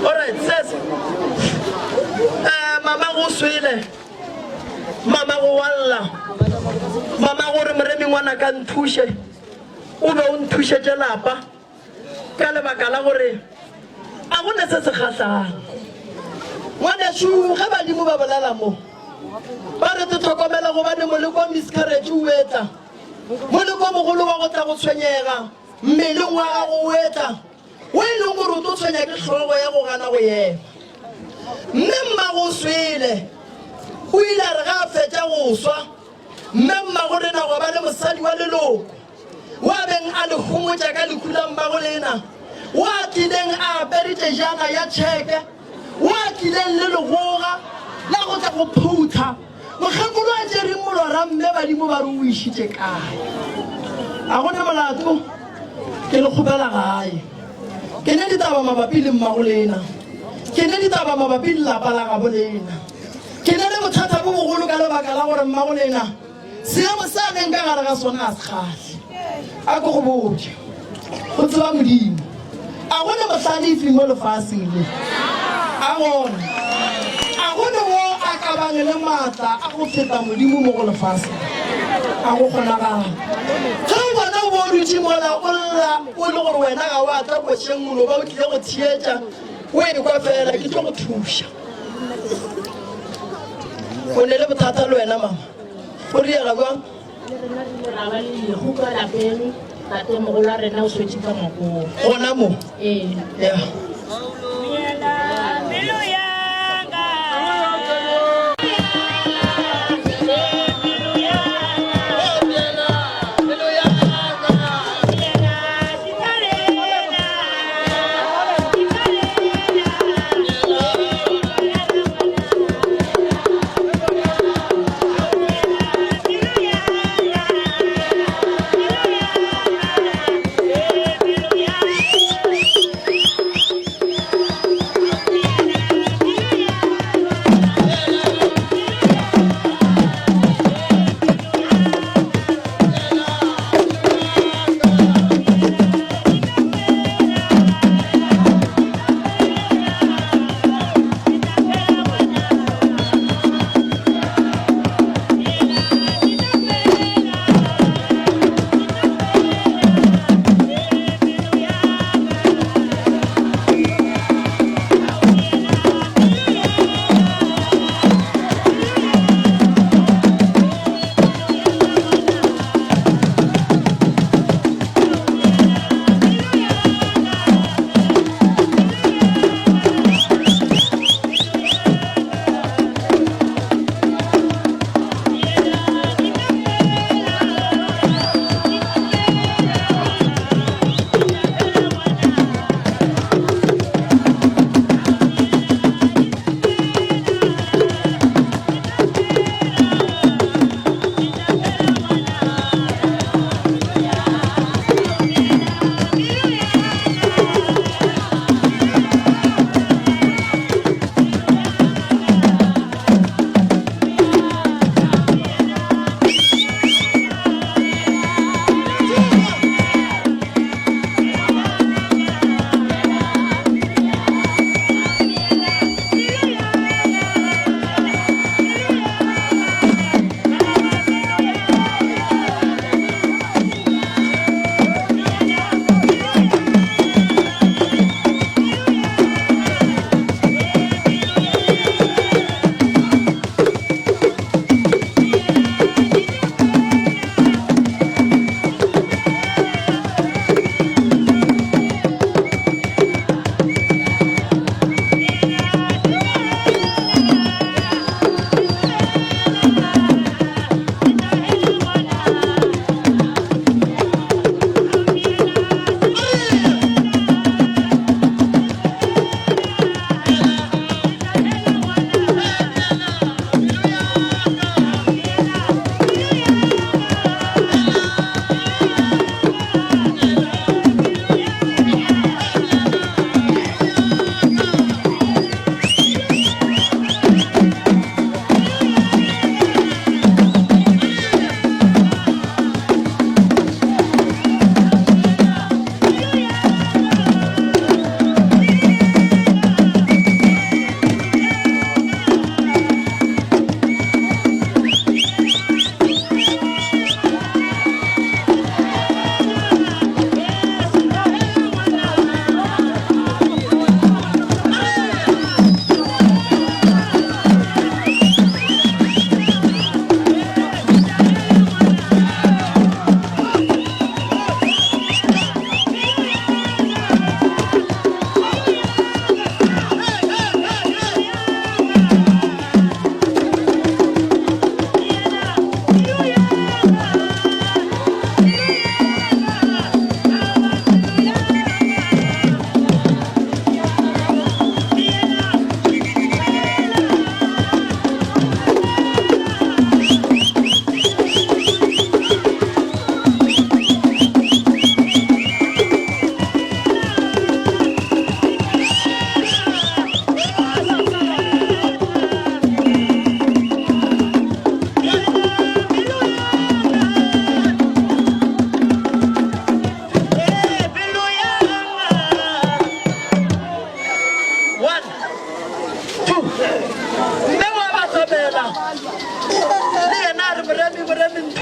Alright, sis. Eh, mama go swele. Mama go walla. Mama gore moremi ngwana ka nthuše. O be o nthušetše lapa ka lebaka la gore a go ne se se kgahlang. Ngwanešu ge badimo ba bolela mo ba re te tlhokomela gobane moleko wa miscarriage o etla. Moleko o mogolo wa go tla go tshwenyega mmeleng wa gago o etla wo e leng gore o tlo tshwenya ke hlogo ya go gana go ema. Mme mmago o swele. O ile a re ge a fetša go swa, mme mmago rena gwa ba le mosadi wa leloko wa beng a le homotša ka lehu la mmago lena, wa tlileng a apere tšejana ya tšheke, wa tlileng le legoga la go tla go phutha mokgekolo a tšereng molora mme badimo ba re o išitše kae. A go ne molato ke le kgopela gae. Ke ne ditaba mabapi le mmago lena. Ke ne ditaba mabapi le lapa la gabo lena. Ke ne le bothata bo bogolo ka lebaka la gore mmago lena Seemo se a leng ka gare ga sona ga se kgahle. A ko go botše. Go tseba Modimo. A go ne mohlalefi mo lefaseng le? A gona. A go ne wo a ka bang le maatla a go feta Modimo mo go lefase? A go kgonagale. Ge o bona o bo o dutše mola o lla o le gore wena ga wa tla košeng o no ba o tlile go theetša o ekwa fela, ke tlo go thuša. O ne le bothata le wena mama. O riega bjang? Le rena re ile ra ba le lehu ka lapeng, tatemogolo wa rena o swetše ka ngwakong. Gona mo? Ee. Ya.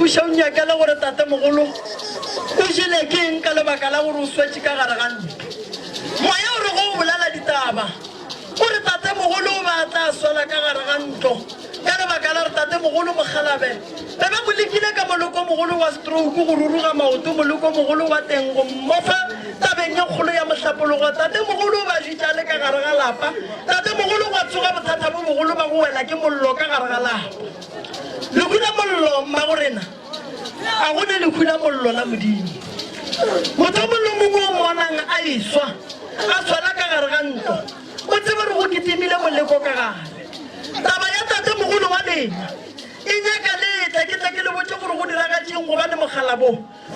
nthuše o nyakele gore tatemogolo o jele ke eng ka lebaka la gore o swetše ka gare ga ntlo. Moya o re go o bolela ditaba o re tatemogolo o be a tla swela ka gare ga ntlo ka lebaka la gore tatemogolo mokgalabe be ba mo lekile ka moloko mogolo wa stroke go ruruga maoto moloko mogolo wa teng go mmofa tabeng ye kgolo ya mohlapologo. Tatemogolo o ba šitše a le ka gare ga lapa. Tatemogolo gwa tsoga bothata bo bogolo ba go wela ke mollo ka gare ga lapa. Lehu la mollo, mmagorena, a go ne lehu la mollo la Modimo. Motho o mongwe le mongwe o mmonang a eswa, a swela ka gare ga ntlo, o tsebe gore go kitimile moleko ka gare. Taba ya tatemogolo wa lena e nyaka le tle ke tle ke le botše gore go diragatšeng gobane mogala bo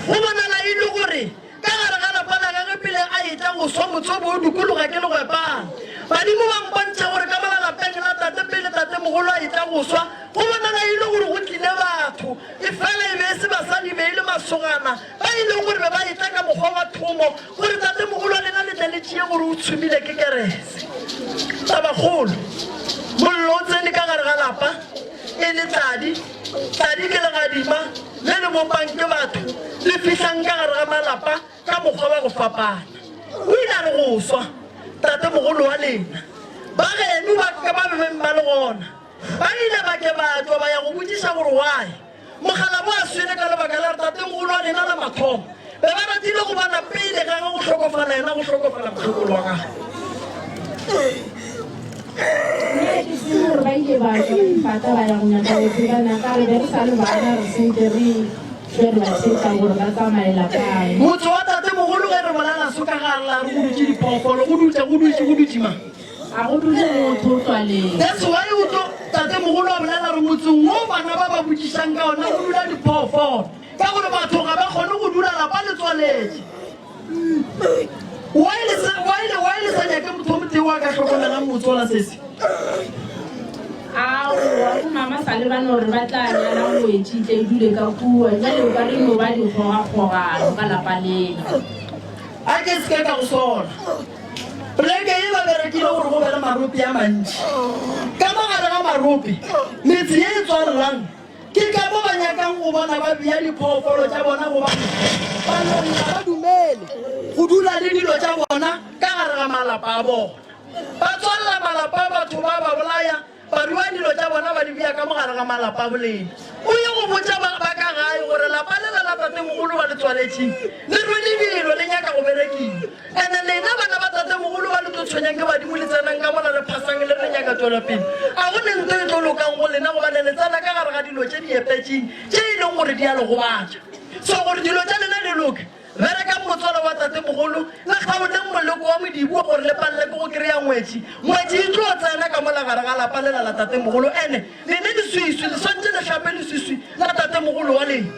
go bonala e le gore Ka gare ga lapa la gagwe pele a etla go swa motsobo o dikologa ke legwepana. Badimo ba mpontšha gore ka mola lapeng la tate pele tatemogolo a etla go swa, go bonala e le gore go tlile batho, efela e be e se basadi, e be e le masogana ba e lego gore be ba etla ka mokgwa wa thomo gore tatemogolo wa lena le tle le tšee gore o tshumile ke kerese. Tabakgolo, mollo o tsene ka gare ga lapa e le tladi, tladi ke legadima, le le bopang ke batho le fihlang ka gare ga malapa ka mokgwa wa go fapana. O ile a re go swa tatemogolo wa lena, ba geno ba ka ba beng ba le gona ba ile ba ke ba tšwa ba ya go botšiša gore why mogalabo a swele ka lebaka la gore tatemogolo wa lena la mathomo be ba ratile go bona pele ga ge go hlokofala yena go hlokofala mokgekolo wa gagwe. Nna ke tsebe gore ba ile ba tšwa ba ipata ba ya go nyaka go tseba na ka re be re sa le bana re sentse re hlwe re ba theetša gore ba tsamaela kae. Motse wa tatemogolo ge re bolela so ka gare la re go dutše diphoofolo go dutše go dutše go dutše mang? Ga go dule motho o tswaleng. That's why o tlo tatemogolo a bolela gore motseng wo bana ba ba botšišang ka ona go dula diphoofolo ka gore batho ga ba kgone go dula lapa le tswaletše. Why le sa why le why le sa nyake motho o motee wa ka hlokomelang motse ola sesi? Aowa, bo mama sa le ba no re ba tla nyala ngwetši tle e dule ka kua, bjale o ka re no ba dikgogakgogano ka lapa lela. A ke se ke ka go sola. Poleke ye ba berekile gore go be le marope a mantši. Ka mo gare ga marope, metse ye e tswalelang Ke ka mo ba nyakang go bona ba bea diphoofolo tša bona gobane baloi ga ba dumele go dula le dilo tša bona ka gare ga malapa a bona. Ba tswalela malapa a batho ba ba bolaya, ba rua dilo tša bona ba di bea ka mo gare ga malapa a bolena. O ye go botša ba ba ka gae gore lapa lela la tatemogolo ba le tswaletšeng le rwele dilo le nyaka go berekiwa. Ene lena bana ba tatemogolo ba le tlo tshwenyang ke badimo le tsenang ka mola le phasang le re nyaka tšwelopele, a go ne nto e tlo lokang go lena gobane le tsena ka gare ga dilo tše di epetšeng tše e leng gore di a le gobatša. So gore dilo tša lena di loke, berekang motswala wa tatemogolo le kgaoleng moleko wa modibo gore le palele ke go kry-a ngwetši. Ngwetši e tlo tsena ka mola gare ga lapa lela la tatemogolo ene lene leswiswi le swantše le hlape leswiswi la tatemogolo wa lena.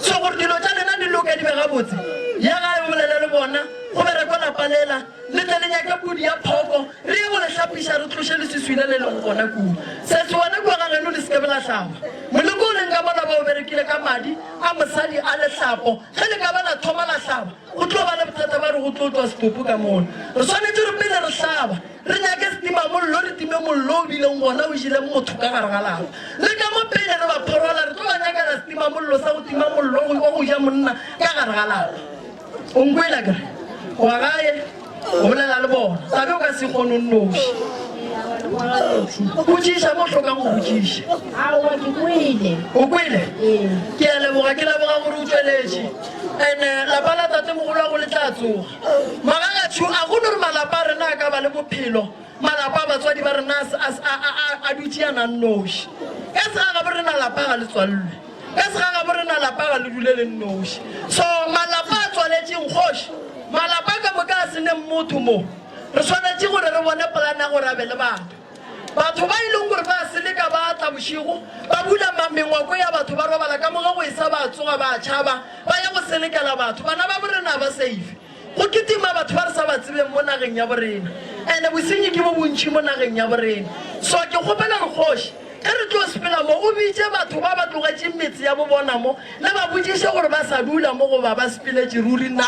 So gore dilo tša lena di loke di be gabotse, ya gae o bolele le bona, go berekwe lapa lela, le tle le nyake pudi ya phoko, re ye go le hlapiša re tloše leswiswi le le lego gona kua. Sesi wena kua ga geno le se ke be la hlaba. Moleko o leng ka mola ba o berekile ka madi a mosadi a lehlapo, ge le ka ba la thoma la hlaba, go tlo ba le bothata ba re go tlo tšwa setopo ka mola. Re swanetše re pele re hlaba, Re nyake setimamollo, re time mollo o bileng gona o jeleng motho ka gare ga lapa. Le ka mo pele re ba phorola, re tlo ba nyakela setimamollo sa go tima mollo wa go ja monna ka gare ga lapa. O nkwele akere? Wa gae, o bolela le bona. Tabe o ka se kgone o nnoši. Botšiša mo o hlokang go botšiša. Aowa, ke kwele. O kwele? Ee. Ke a leboga, ke leboga gore o tšweletše. Ene lapa la tatemogolo wa go le tla tsoga. Magagatšhu, a go no re malapa a rena a ka ba le bophelo, malapa a batswadi ba rena a, a, a dutše a na nnoši. Ka segagabo rena lapa ga le tswallwe. Ka segagabo rena lapa ga le dule le nnoši. So, malapa a tswaletšeng kgoši, malapa ka moka a se neng motho mo, re swanetše gore re bone polane ya gore a be le batho. Batho ba e leng gore ba seleka ba tla bošego, ba bula ma, mengwako ya batho, ba robala ka mo ge go esa ba tsoga ba tšhaba, ba ya go selekela batho. Bana ba borena ba safe. Go kitima batho ba re sa ba tsebeng mo nageng ya borena. Ene bosenyi ke bo bontši mo nageng ya borena. So ke kgopela gore kgoši, ge re tlo sepela mo, o bitše batho ba ba tlogetšeng metse ya bo bona mo, le ba botšiše gore ba sa dula mo goba ba sepeletše ruri na.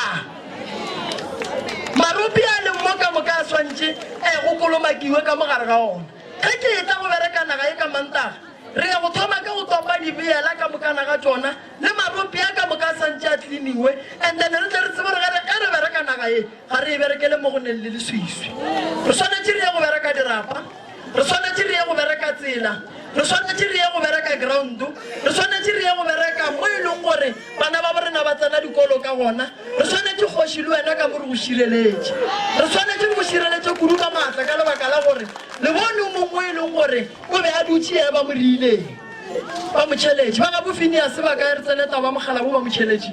Maropi a leng mo ka moka a swantše e go kolomakiwe ka mo gare ga ona. Ge ke etla go bereka naga ye ka Mantaga, Re ya go thoma ka go topa dibeela ka mokana ga tšona le marope a ka moka a santše a cleaniwe and then re tle re tsebe gore ge re ge re bereka naga ye ga re e berekele mo go neng le leswiswi. Re swanetše re ye go bereka dirapa, re swanetše re ye go bereka tsela, re swanetše re ye go bereka ground, re swanetše re ye go bereka mo e leng gore bana ba borena ba tsena dikolo ka gona. Re swanetše kgoši le wena ka mo re go šireletše. Re swanetše re go šireletše kudu ka maatla ka lebaka la gore le bone o mongwe e leng gore O be a dutše ya ba mo riileng, ba mo tšheletše. Ba gabo Finease ba kae? Re tsene taba mogala bo ba mo tšheletše.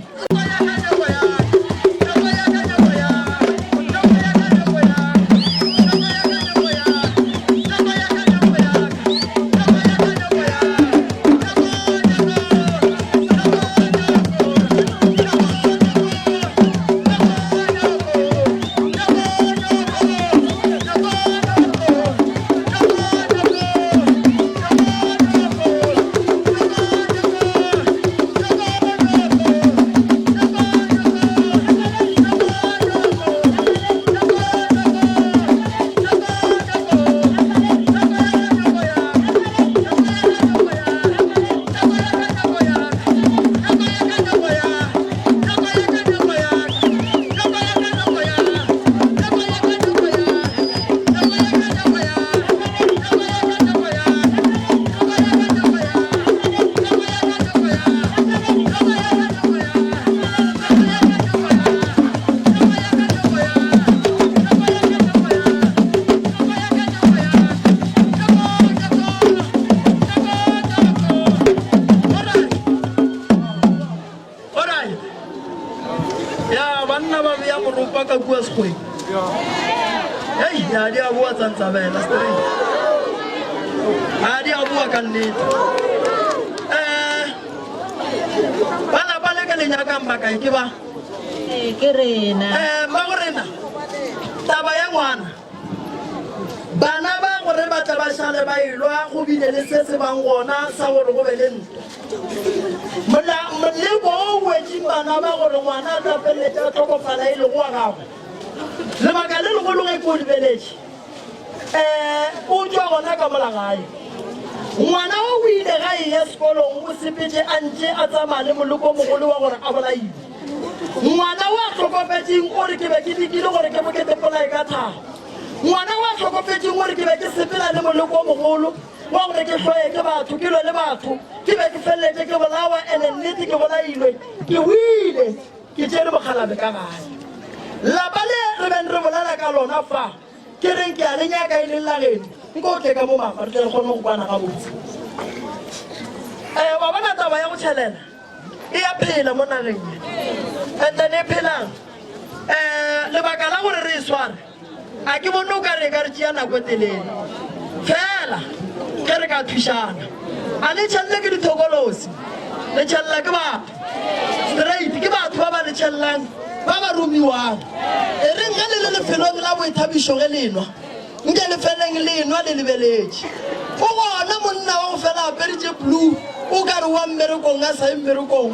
Alright. Ya banna ba bea moropa ka kua sekgweng. Hei, ya di a boa tsantsabela straight. A di a boa ka nnete. Eh ba lapa le ke le nyakang ba kae ke ba? Ee, ke rena. Eh, mmago rena. Taba ya ngwana. Bana ba gore ba tla ba šale ba elwa go bile le se se bang gona sa gore go be le ntwa. Mola moleko o wetšeng bana ba gore ngwana a tla feleletša a hlokofala e lego wa gagwe. Lebaka le legolo ge ke o lebeletše um o tšwa gona ka mola gae. Ngwana o o ile ga eya sekolong o sepetše a ntše a tsamaya le moleko o mogolo wa gore a bolaiwe. Ngwana o a hlokofetšeng o re ke be ke lekile gore ke mo ketepolae ka thago. Ngwana o a hlokofetšeng o re ke be ke sepela le moleko o mogolo wa gore ke hloye ke batho, ke lwe le batho, ke be ke feleletše ke bolawa, ene nnete ke bolailwe, ke boile ke tšere bokgalabe ka gae. Lapa le re beng re bolela ka lona fa, ke reng ke a le nyaka e leng la geno, nko o tle ka mo mama re tle re kgone go kwana gabotse. Um wa bona taba ya go tšhelela e ya phela mo nageng ye, and then e phelang um lebaka la gore re e sware A ke bone o ka re e ka re tšea nako e telele. Fela ge re ka thušana. A le tšhelele ke dithokolosi, le tšhelela ke batho. Straight ke batho ba ba le tšhelelang, ba ba romiwang. E reng ge le le lefelong la boithabišo ge le nwa, nke le feleng le enwa le lebeletše. O gona monna wa go fela a aperitše blue, o ka re wa mmerekong a sa ye mmerekong.